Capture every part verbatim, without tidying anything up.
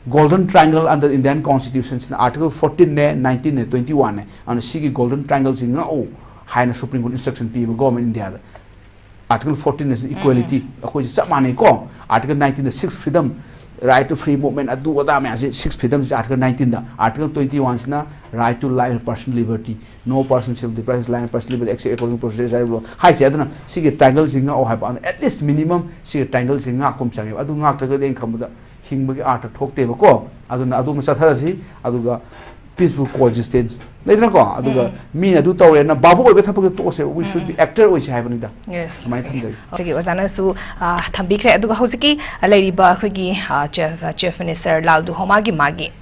Golden Triangle under Indian Constitution ꯁꯤꯅ Article fourteen ꯅꯦ, nineteen ꯅꯦ, twenty one ꯅꯦ꯫ ꯑꯗꯨꯅ ꯁꯤꯒꯤ Golden Triangle ꯁꯤ ꯉꯥꯛꯎ ꯍꯥꯏꯅ Supreme Court instruction ꯄꯤꯕ government India ꯗ꯫ Article fourteen ꯅ equality, ꯑꯩꯈꯣꯏꯁꯦ ꯆꯞ ꯃꯥꯟꯅꯩꯀꯣ꯫ Article nineteen the six freedom, right to free movement, ꯑꯗꯨ ꯑꯗꯥ ꯃꯌꯥꯝꯁꯦ, six freedom ꯁꯦ Article nineteen ꯗ꯫ Article twenty one ꯁꯤꯅ right to life and personal liberty, no person shall deprive his life and personal liberty except according to procedure ꯍꯥꯏꯁꯦ꯫ ꯑꯗꯨꯅ ꯁꯤꯒꯤ triangle ꯁꯤ ꯉꯥꯛꯑꯣ ꯍꯥꯏꯕ, ꯑꯗꯨꯅ at least minimum ꯁꯤꯒꯤ triangle ꯁꯤ ꯉꯥꯛꯄ ꯑꯃ ꯆꯪꯉꯦꯕ꯫ ꯑꯗꯨ ꯉꯥꯛꯇ꯭ꯔꯒꯗꯤ ꯑꯩꯅ ꯈꯟꯕꯗ ꯍꯤꯡꯕꯒꯤ ꯑꯥꯔꯊ ꯊꯣꯛꯇꯦꯕꯀꯣ꯫ ꯑꯗꯨꯅ ꯑꯗꯨꯃ ꯆꯠꯊꯔꯁꯤ, ꯑꯗꯨꯒ peaceful coexistence ꯂꯩꯗꯅꯀꯣ꯫ ꯑꯗꯨꯒ ꯎꯝ꯫ ꯃꯤꯅ ꯑꯗꯨ ꯇꯧꯔꯦꯅ ꯚꯥꯕꯨ ꯑꯣꯏꯕ ꯊꯕꯛꯇ ꯇꯣꯛꯑꯁꯦ, we should be um. Actor ꯑꯣꯏꯁꯦ ꯍꯥꯏꯕꯅꯤꯗ꯫ Yes꯫ ꯑꯗꯨꯃꯥꯏꯅ ꯊꯝꯖꯒꯦ꯫ ꯍꯧꯖꯤꯛꯀꯤ ꯑꯣꯖꯥꯅꯁꯨ, ꯑ, ꯊꯝꯕꯤꯈ꯭ꯔꯦ꯫ ꯑꯗꯨꯒ ꯍꯧꯖꯤꯛꯀꯤ ꯂꯩꯔꯤꯕ ꯑꯩꯈꯣꯏꯒꯤ, ꯑ, Chief, Chief Minister ꯂꯥꯜꯗꯨ ꯍꯣꯃꯥꯒꯤ ꯃꯥꯒꯤ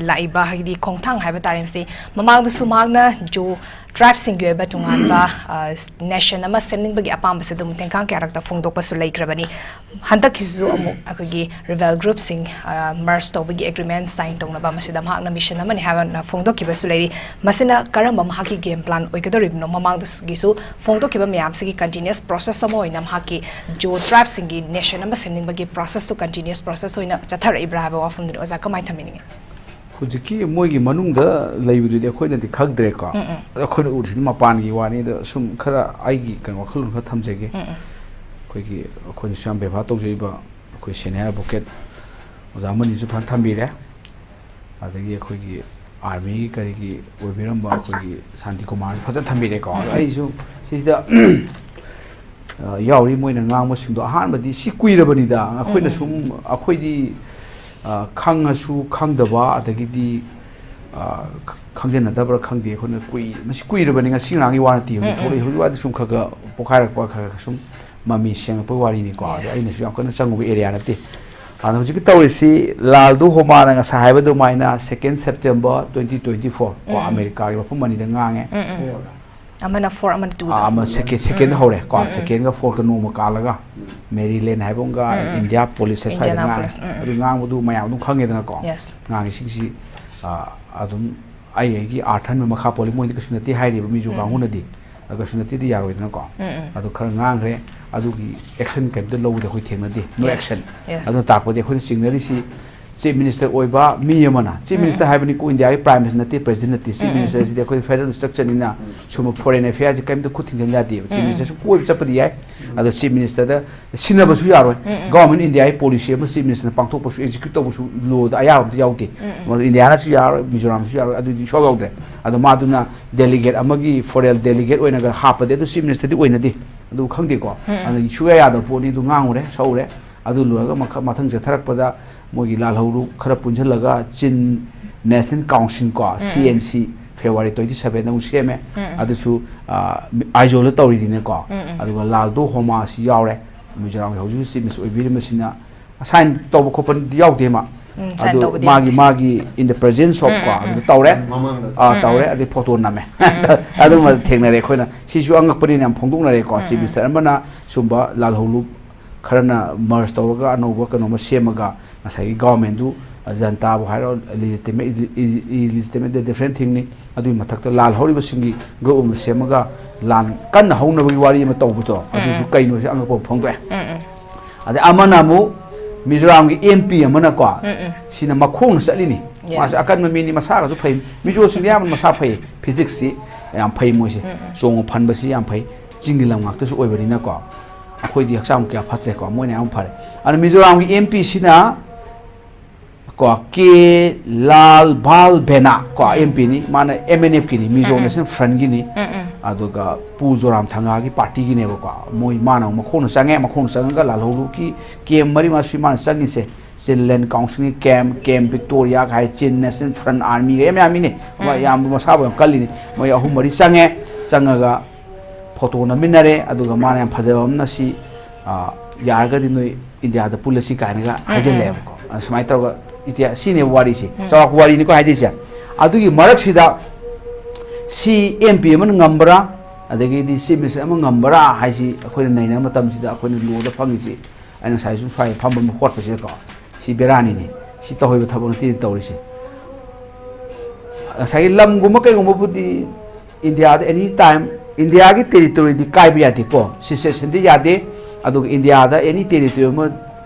ꯂꯥꯛꯏꯕ ꯍꯥꯏꯗꯤ ꯈꯣꯡꯊꯥꯡ ꯍꯥꯏꯕ ꯇꯥꯔꯦ, ꯃꯁꯤ ꯃꯃꯥꯡꯗꯁꯨ ꯃꯍꯥꯛꯅ ꯖꯣ tribe ꯁꯤꯡꯒꯤ ꯑꯣꯏꯕ ꯇꯣꯉꯥꯟꯕ, ꯑ, nation ꯑꯃ ꯁꯦꯝꯅꯤꯡꯕꯒꯤ ꯑꯄꯥꯝꯕꯁꯦ ꯑꯗꯨꯝ ꯇꯦꯡꯈꯥꯡ ꯀꯌꯥꯔꯛꯇ ꯐꯣꯡꯗꯣꯛꯄꯁꯨ ꯂꯩꯈ꯭ꯔꯕꯅꯤ꯫ ꯍꯟꯗꯛꯀꯤꯁꯤꯁꯨ ꯑꯃꯨꯛ ꯑꯩꯈꯣꯏꯒꯤ rebel group ꯁꯤꯡ, ꯑ, merge ꯇꯧꯕꯒꯤ agreement sign ꯇꯧꯅꯕ ꯃꯁꯤꯗ ꯃꯍꯥꯛꯅ mission ꯑꯃꯅꯤ ꯍꯥꯏꯕꯅ ꯐꯣꯡꯗꯣꯛꯈꯤꯕꯁꯨ ꯂꯩꯔꯤ꯫ ꯃꯁꯤꯅ ꯀꯔꯝꯕ ꯃꯍꯥꯛꯀꯤ game plan ꯑꯣꯏꯒꯗꯧꯔꯤꯕꯅꯣ? ꯃꯃꯥꯡꯗꯁꯨ ꯐꯣꯡꯗꯣꯛꯈꯤꯕ ꯃꯌꯥꯝꯁꯤꯒꯤ continuous process ꯑꯃ ꯑꯣꯏꯅ ꯃꯍꯥꯛꯀꯤ ꯖꯣ tribe ꯁꯤꯡꯒꯤ nation ꯑꯃ ꯁꯦꯝꯅꯤꯡꯕꯒꯤ process ꯇꯨ continuous process ꯑꯣꯏꯅ ꯆꯠꯊꯔꯛꯏꯕ꯭ꯔꯥ ꯍꯥꯏꯕ ꯋꯥꯐꯝꯗꯨꯅꯤ꯫ ꯑꯣꯖꯥ, ꯀꯃꯥꯏꯅ ꯊꯝꯕꯤꯅꯤꯡꯉꯤ? ꯍꯧꯖꯤꯛꯀꯤ ꯃꯣꯏꯒꯤ ꯃꯅꯨꯡꯗ ꯂꯩꯕꯗꯨꯗꯤ ꯑꯩꯈꯣꯏꯅꯗꯤ ꯈꯪꯗ꯭ꯔꯦꯀꯣ꯫ ꯎꯝ, ꯎꯝ꯫ ꯑꯩꯈꯣꯏꯅ ꯎꯔꯤꯁꯤꯗꯤ ꯃꯄꯥꯟꯒꯤ ꯋꯥꯅꯤ꯫ ꯑꯗꯣ ꯁꯨꯝ ꯈꯔ ꯑꯩꯒꯤ ꯀꯩꯅꯣ ꯋꯥꯈꯜꯂꯣꯟ ꯈꯔ ꯊꯝꯖꯒꯦ꯫ ꯎꯝ, ꯎꯝ꯫ ꯑꯩꯈꯣꯏꯒꯤ, ꯑꯩꯈꯣꯏꯅꯁꯨ ꯌꯥꯝ ꯕꯦꯕꯥꯔ ꯇꯧꯖꯔꯤꯕ ꯑꯩꯈꯣꯏ senior advocate ꯑꯣꯖꯥ ꯑꯃꯅꯤꯁꯨ ꯐꯖꯅ ꯊꯝꯕꯤꯔꯦ꯫ ꯑꯗꯒꯤ ꯑꯩꯈꯣꯏꯒꯤ army ꯀꯔꯤꯒꯤ ꯑꯣꯏꯕꯤꯔꯝꯕ ꯑꯩꯈꯣꯏꯒꯤ ꯁꯥꯟꯇꯤ ꯀꯨꯃꯥꯔꯁꯨ ꯐꯖꯅ ꯊꯝꯕꯤꯔꯦꯀꯣ꯫ ꯑꯗꯣ ꯑꯩꯁꯨ ꯁꯤꯁꯤꯗ ꯑ, ꯌꯥꯎꯔꯤ ꯃꯣꯏꯅ ꯉꯥꯡꯕꯁꯤꯡꯗꯣ꯫ ꯑꯍꯥꯟꯕꯗꯤ ꯁꯤ ꯀꯨꯏꯔꯕꯅꯤꯗ, ꯑꯩꯈꯣꯏꯅ ꯎꯝ, ꯎꯝ꯫ ꯁꯨꯝ, ꯑꯩꯈꯣꯏꯗꯤ, ꯑ, ꯈꯪꯉꯁꯨ ꯈꯪꯗꯕ, ꯑꯗꯒꯤꯗꯤ, ꯑ, ꯈ-, ꯈꯪꯖꯟꯅꯗꯕ꯭ꯔꯥ ꯈꯪꯗꯦ, ꯑꯩꯈꯣꯏꯅ ꯀꯨꯏ-, ꯃꯁꯤ ꯀꯨꯏꯔꯕꯅꯤ, ꯉꯁꯤ ꯉꯔꯥꯡꯒꯤ ꯋꯥ ꯅꯠꯇꯦ꯫ ꯍꯧꯖꯤꯛ ꯎꯝ, ꯎꯝ꯫ ꯊꯣꯛꯂꯛꯏ, ꯍꯧꯖꯤꯛ ꯋꯥꯗꯤ ꯁꯨꯝ ꯈꯔ ꯈꯔ ꯄꯣꯛꯈꯥꯏꯔꯛꯄ, ꯈꯔ ꯈꯔ ꯁꯨꯝ ꯃꯃꯤ ꯁꯦꯡꯉꯛꯄꯒꯤ ꯋꯥꯔꯤꯅꯤꯀꯣ꯫ ꯑꯗꯣ Yes꯫ ꯑꯩꯅꯁꯨ ꯌꯥꯝ ꯀꯟꯅ ꯆꯪꯉꯨꯕ area ꯅꯠꯇꯦ꯫ ꯑꯗꯣ ꯍꯧꯖꯤꯛꯀꯤ ꯇꯧꯔꯤꯁꯤ ꯂꯥꯜꯗꯨ ꯍꯣꯃꯥꯅ ꯉꯁꯥꯏ ꯍꯥꯏꯕ ꯑꯗꯨꯃꯥꯏꯅ second September twenty twenty four ꯀꯣ, ꯎꯝ, ꯎꯝ꯫ ꯑꯃꯦꯔꯤꯀꯥꯒꯤ ꯃꯐꯝ ꯑꯅꯤꯗ ꯉꯥꯡꯉꯦ꯫ ꯎꯝ, ꯎꯝ꯫ ꯑꯃꯅ four, ꯑꯃꯅ two ꯗ꯫ ꯑꯥ, ꯑꯃ second, second ꯗ ꯎꯝ꯫ ꯍꯧꯔꯦ ꯀꯣ, ꯎꯝ, ꯎꯝ꯫ Second ꯒ fourth ꯀ ꯅꯣꯡꯃ ꯀꯥꯜꯂꯒ, Maryland ꯍꯥꯏꯕ ꯑꯃꯒ, ꯎꯝ, ꯎꯝ꯫ Indianapolis ꯁ꯭ꯋꯥꯏꯗ ꯉꯥꯡꯉꯦ꯫ Indianapolis, ꯎꯝ, ꯎꯝ꯫ ꯑꯗꯨ ꯉꯥꯡꯕꯗꯨ ꯃꯌꯥꯝ ꯑꯗꯨꯝ ꯈꯪꯉꯦꯗꯅꯀꯣ꯫ Yes꯫ ꯉꯥꯡꯉꯤꯁꯤꯡꯁꯤ, ꯑꯥ, ꯑꯗꯨꯝ ꯑꯩ ꯑꯩꯒꯤ ꯑꯥꯔꯊ ꯍꯟꯕ ꯃꯈꯥ ꯄꯣꯜꯂꯤ꯫ ꯃꯣꯏꯗꯤ ꯀꯩꯁꯨ ꯅꯠꯇꯦ ꯍꯥꯏꯔꯤꯕ ꯃꯤꯁꯨ ꯎꯝ, ꯎꯝ꯫ ꯀꯥꯡꯕꯨꯅꯗꯤ꯫ ꯑꯗꯨ ꯀꯩꯁꯨ ꯅꯠꯇꯦꯗꯤ ꯌꯥꯔꯣꯏꯗꯅꯀꯣ꯫ ꯎꯝ, ꯎꯝ꯫ ꯑꯗꯨ ꯈꯔ ꯉꯥꯡꯈ꯭ꯔꯦ, ꯑꯗꯨꯒꯤ action ꯀꯩꯝꯇ ꯂꯧꯕꯗ ꯑꯩꯈꯣꯏ ꯊꯦꯡꯅꯗꯦ꯫ No Yes, action꯫ Yes꯫ ꯑꯗꯨꯅ ꯇꯥꯛꯄꯗꯤ ꯑꯩꯈꯣꯏꯅ ꯆꯤꯡꯅꯔꯤꯁꯤ ꯆꯤꯐ ꯃꯤꯅꯤꯁꯇꯔ ꯑꯣꯏꯕ ꯃꯤ ꯑꯃꯅ, ꯆꯤꯐ ꯃꯤꯅꯤꯁꯇꯔ ꯍꯥꯏꯕꯅꯤꯀꯣ, ꯏꯟꯗꯤꯌꯥꯒꯤ ꯄ꯭ꯔꯥꯏꯝ ꯃꯤꯅꯤꯁꯇꯔ ꯅꯠꯇꯦ, ꯄ꯭ꯔꯦꯁꯤꯗꯦꯟ ꯅꯠꯇꯦ, ꯆꯤꯐ ꯃꯤꯅꯤꯁꯇꯔꯁꯤꯗꯤ ꯑꯩꯈꯣꯏ ꯐꯦꯗꯔꯦꯜ ꯏꯁꯇ꯭ꯔꯛꯆꯔꯅꯤꯅ ꯁꯨꯝꯕ ꯐꯣꯔꯦꯟ ꯑꯦꯐꯤꯌꯔꯁꯦ ꯀꯔꯤꯝꯇ ꯈꯨꯠ ꯊꯤꯡꯖꯤꯟ ꯌꯥꯗꯦꯕ꯫ ꯆꯤꯐ ꯃꯤꯅꯤꯁꯇꯔꯁꯨ ꯀꯣꯏꯕ ꯆꯠꯄꯗꯤ ꯌꯥꯏ, ꯑꯗꯣ ꯆꯤꯐ ꯃꯤꯅꯤꯁꯇꯔꯗ ꯁꯤꯟꯅꯕꯁꯨ ꯌꯥꯔꯣꯏ꯫ ꯒꯚꯔꯟꯃꯦꯟ ꯏꯟꯗꯤꯌꯥꯒꯤ ꯄꯣꯂꯤꯁꯤ ꯑꯃ ꯆꯤꯐ ꯃꯤꯅꯤꯁꯇꯔꯅ ꯄꯥꯡꯊꯣꯛꯄꯁꯨ, ꯑꯦꯛꯖꯤꯀ꯭ꯌꯨꯠ ꯇꯧꯕꯁꯨ ꯂꯣꯗ ꯑꯌꯥꯕ ꯑꯝꯇ ꯌꯥꯎꯗꯦ꯫ ꯃꯗꯨ ꯏꯟꯗꯤꯌꯥꯅꯁꯨ ꯌꯥꯔꯣꯏ, ꯃꯤꯖꯣꯔꯥꯝꯁꯨ ꯌꯥꯔꯣꯏ, ꯑꯗꯨꯗꯤ ꯁꯨꯡꯌꯥꯎ ꯌꯥꯎꯗ꯭ꯔꯦ꯫ ꯑꯗꯣ ꯃꯥꯗꯨꯅ ꯗꯦꯂꯤꯒꯦꯠ ꯑꯃꯒꯤ, ꯐꯣꯔꯦꯟ ꯗꯦꯂꯤꯒꯦꯠ ꯑꯣꯏꯅꯒ ꯍꯥꯞꯄꯗꯤ, ꯑꯗꯨ ꯆꯤꯐ ꯃꯤꯅꯤꯁꯇꯔꯗꯤ ꯑꯣꯏꯅꯗꯦ꯫ ꯑꯗꯨ ꯈꯪꯗꯦꯀꯣ꯫ ꯑꯗꯨ ꯁꯨꯡꯌꯥ ꯌꯥꯗꯕ ꯄꯣꯠꯅꯤ, ꯑꯗꯨ ꯉꯥꯡꯉꯨꯔꯦ, ꯁꯛꯎꯔꯦ꯫ ꯑꯗꯨ ꯂꯣꯏꯔꯒ ꯃꯈ-, ꯃꯊꯪ ꯆꯠꯊꯔꯛꯄꯗ ꯃꯣꯏꯒꯤ ꯂꯥꯜꯍꯧꯂꯨꯞ ꯈꯔ ꯄꯨꯟꯁꯤꯜꯂꯒ ꯆꯤꯟ ꯅꯦꯁꯅꯦꯜ ꯀꯥꯎꯟꯁꯤꯜ ꯀꯣ, ꯁꯤ ꯑꯦꯟ ꯁꯤ, ꯐꯦꯕ꯭ꯔꯨꯋꯥꯔꯤ ꯇ꯭ꯋꯦꯟꯇꯤ ꯁꯚꯦꯟꯗ ꯑꯃꯨꯛ ꯁꯦꯝꯃꯦ꯫ ꯑꯗꯨꯁꯨ, ꯑ, ꯑꯥꯏꯖꯣꯜꯗ ꯇꯧꯔꯤꯅꯤꯅꯀꯣ꯫ ꯑꯗꯨꯒ ꯂꯥꯜꯗꯣ ꯍꯣꯃꯥꯁꯤ ꯌꯥꯎꯔꯦ꯫ ꯃꯤꯖꯣꯔꯥꯝꯒꯤ ꯍꯧꯖꯤꯛ ꯍꯧꯖꯤꯛ ꯆꯤꯐ ꯃꯤꯅꯤꯁꯇꯔ ꯑꯣꯏꯕꯤꯔꯤꯕꯁꯤꯅ ꯁꯥꯏꯟ ꯇꯧꯕ ꯈꯣꯠꯄꯗꯤ ꯌꯥꯎꯗꯦ ꯃꯥ꯫ ꯎꯝ, ꯁꯥꯏꯟ ꯑꯗꯨ ꯇꯧꯕꯗꯤ ꯃꯥꯒꯤ, ꯌꯥꯎꯗꯦ꯫ ꯃꯥꯒꯤ in the presence of ꯎꯝ, ꯀꯣ, ꯎꯝ, ꯑꯗꯨꯗ ꯎꯝ꯫ ꯇꯧꯔꯦ꯫ ꯃꯃꯥꯡꯗ꯫ ꯑꯥ, ꯎꯝ, ꯇꯧꯔꯦ꯫ ꯎꯝ꯫ ꯑꯗꯩ ꯐꯣꯇꯣ ꯅꯝꯃꯦ꯫ ꯎꯝ, ꯎꯝ꯫ ꯑꯗꯨꯃ ꯊꯦꯡꯅꯔꯦ ꯑꯩꯈꯣꯏꯅ꯫ ꯁꯤꯁꯨ ꯑꯉꯛꯄꯅꯤꯅ ꯌꯥꯝ ꯐꯣꯡꯗꯣꯛꯅꯔꯦꯀꯣ꯫ ꯎꯝ, ꯆꯤꯐ ꯎꯝ꯫ ꯃꯤꯅꯤꯁꯇꯔ ꯑꯃꯅ ꯁꯨꯝꯕ ꯂꯥꯜꯍꯧꯂꯨꯞ ꯈꯔꯅ ꯃꯔꯖ ꯇꯧꯔꯒ ꯑꯅꯧꯕ ꯀꯩꯅꯣꯝꯃ ꯁꯦꯝꯃꯒ ꯉꯁꯥꯏꯒꯤ ꯒꯚꯔꯟꯃꯦꯟꯗꯨ, ꯑ, ꯖꯟꯇꯥꯕꯨ ꯍꯥꯏꯔꯣ, legitimate, illegitimate, different thingꯅꯤ꯫ ꯑꯗꯨꯒꯤ ꯃꯊꯛꯇ ꯂꯥꯜꯍꯧꯔꯤꯕꯁꯤꯡꯒꯤ ꯒ꯭ꯔꯨꯞ ꯑꯃ ꯁꯦꯝꯃꯒ ꯂꯥꯟ ꯀꯟꯅ ꯍꯧꯅꯕꯒꯤ ꯋꯥꯔꯤ ꯑꯃ ꯇꯧꯕꯗꯣ, ꯑꯗꯨꯁꯨ ꯎꯝ꯫ ꯀꯩꯅꯣꯁꯦ ꯑꯉꯛꯄ ꯑꯃ ꯐꯣꯡꯗꯣꯛꯑꯦ꯫ ꯎꯝ, ꯎꯝ꯫ ꯑꯗꯩ ꯑꯃꯅ ꯑꯃꯨꯛ ꯃꯤꯖꯣꯔꯥꯝꯒꯤ ꯑꯦꯝ ꯄꯤ ꯑꯃꯅꯀꯣ, ꯎꯝ, ꯎꯝ꯫ ꯁꯤꯅ ꯃꯈꯣꯡꯅ ꯆꯠꯂꯤꯅꯤ꯫ Yes꯫ ꯃꯥꯁꯦ ꯑꯀꯟꯕ ꯃꯤꯅꯤ, ꯃꯁꯥꯒꯁꯨ ꯐꯩ꯫ ꯃꯤꯖꯣꯁꯤꯡꯗꯤ ꯑꯌꯥꯝꯕꯅ ꯃꯁꯥ ꯐꯩ, ꯐꯤꯖꯤꯛꯁꯁꯤ ꯌꯥꯝ ꯐꯩ ꯃꯣꯏꯁꯦ꯫ ꯎꯝ, ꯎꯝ꯫ ꯆꯣꯡꯕ ꯐꯟꯕꯁꯤ ꯌꯥꯝ ꯐꯩ꯫ ꯆꯤꯡꯒꯤ ꯂꯝ ꯉꯥꯛꯇꯁꯨ ꯑꯣꯏꯕꯅꯤꯅꯀꯣ꯫ ꯑꯩꯈꯣꯏꯗꯤ ꯍꯛꯆꯥꯡ ꯀꯌꯥ ꯐꯠꯇ꯭ꯔꯦꯀꯣ, ꯃꯣꯏꯅ ꯌꯥꯝ ꯐꯔꯦ꯫ ꯑꯗꯨꯅ ꯃꯤꯖꯣꯔꯥꯝꯒꯤ ꯑꯦꯝ ꯄꯤ ꯁꯤꯅ ꯀꯣ, ꯀꯦ ꯂꯥꯜ ꯚꯥꯜ ꯕꯦꯅꯥ ꯀꯣ, ꯎꯝ꯫ ꯑꯦꯝ ꯄꯤꯅꯤ, ꯃꯥꯅ ꯑꯦꯝ ꯑꯦꯟ ꯑꯦꯐꯀꯤꯅꯤ, ꯃꯤꯖꯣ ꯎꯝ, ꯎꯝ꯫ ꯅꯦꯁꯅꯦꯜ ꯐ꯭ꯔꯟꯒꯤꯅꯤ꯫ ꯎꯝ, ꯎꯝ꯫ ꯑꯗꯨꯒ ꯄꯨ ꯖꯣꯔꯥꯝꯊꯪꯒꯥꯒꯤ ꯄꯥꯔꯇꯤꯒꯤꯅꯦꯕꯀꯣ꯫ ꯃꯣꯏ, ꯃꯥꯅ ꯑꯃꯨꯛ ꯃꯈꯣꯡꯅ ꯆꯪꯉꯦ, ꯃꯈꯣꯡꯅ ꯆꯪꯉꯒ ꯂꯥꯜꯍꯧꯂꯨꯞꯀꯤ ꯀꯦꯝ ꯃꯔꯤ ꯃꯉꯥꯁꯨ ꯃꯥꯅ ꯆꯪꯉꯤꯁꯦ꯫ ꯆꯤꯟ ꯂꯦꯟ ꯀꯥꯎꯟꯁꯤꯜꯒꯤ ꯀꯦꯝ, ꯀꯦꯝ ꯚꯤꯛꯇꯣꯔꯤꯌꯥꯒ ꯍꯥꯏ, ꯆꯤꯟ ꯅꯦꯁꯅꯦꯜ ꯐ꯭ꯔꯟ ꯑꯥꯔꯃꯤꯒ ꯌꯥꯝ ꯌꯥꯝꯃꯤꯅꯦ꯫ ꯑꯃ ꯎꯝ꯫ ꯌꯥꯝ ꯃꯁꯥꯕꯨ ꯌꯥꯝ ꯀꯜꯂꯤꯅꯤ꯫ ꯃꯣꯏ ꯑꯍꯨꯝ ꯃꯔꯤ ꯆꯪꯉꯦ, ꯆꯪꯉꯒ ꯐꯣꯇꯣ ꯅꯝꯃꯤꯟꯅꯔꯦ꯫ ꯑꯗꯨꯒ ꯃꯥꯅ ꯌꯥꯝ ꯐꯖꯕ ꯑꯃꯅ ꯁꯤ, ꯑ, ꯌꯥꯔꯒꯗꯤ ꯅꯣꯏ ꯏꯟꯗꯤꯌꯥꯗ ꯄꯨꯜꯂꯁꯤ ꯀꯥꯏꯅꯒ ꯎꯝ, ꯎꯝ꯫ ꯍꯥꯏꯖꯤꯜꯂꯛꯑꯦꯕꯀꯣ꯫ ꯑ, ꯁꯨꯃꯥꯏꯅ ꯇꯧꯔꯒ ꯏꯇꯤꯍꯥ-, ꯁꯤꯅꯦꯕ ꯋꯥꯔꯤꯁꯦ꯫ ꯎꯝ꯫ ꯆꯥꯎꯔꯥꯛꯄ ꯋꯥꯔꯤꯅꯤꯀꯣ ꯍꯥꯏꯗꯣꯏꯁꯦ꯫ ꯑꯗꯨꯒꯤ ꯃꯔꯛꯁꯤꯗ ꯁꯤ ꯑꯦꯝ ꯄꯤ ꯑꯃꯅ ꯉꯝꯕ꯭ꯔꯥ, ꯑꯗꯒꯤꯗꯤ ꯆꯤꯐ ꯃꯤꯅꯤꯁꯇꯔ ꯑꯃ ꯉꯝꯕ꯭ꯔꯥ ꯍꯥꯏꯁꯤ ꯑꯩꯈꯣꯏꯅ ꯅꯩꯅꯕ ꯃꯇꯝꯁꯤꯗ ꯑꯩꯈꯣꯏꯅ ꯂꯣꯗ ꯐꯪꯉꯤꯁꯤ, ꯑꯩꯅ ꯉꯁꯥꯏ ꯁꯨꯝ ꯁ꯭ꯋꯥꯏꯗ ꯐꯝꯕ ꯑꯃ ꯈꯣꯠꯄꯁꯤꯗꯀꯣ, ꯁꯤ ꯕꯦꯔꯥꯅꯤꯅꯦ꯫ ꯁꯤ ꯇꯧꯍꯩꯕ ꯊꯕꯛ ꯅꯠꯇꯦꯅꯦ ꯇꯧꯔꯤꯁꯦ꯫ ꯉꯁꯥꯏꯒꯤ ꯂꯝꯒꯨꯝꯕ ꯀꯩꯒꯨꯝꯕꯕꯨꯗꯤ ꯏꯟꯗꯤꯌꯥꯗ any time, ꯏꯟꯗꯤꯌꯥꯒꯤ ꯇꯦꯔꯤꯇꯣꯔꯤꯗꯤ ꯀꯥꯏꯕ ꯌꯥꯗꯦꯀꯣ, ꯁꯤꯁꯦꯁꯟꯗꯤ ꯌꯥꯗꯦ꯫ ꯑꯗꯨꯒ ꯏꯟꯗꯤꯌꯥꯗ ꯑꯦꯅꯤ ꯇꯦꯔꯤꯇꯣꯔꯤ ꯑꯃ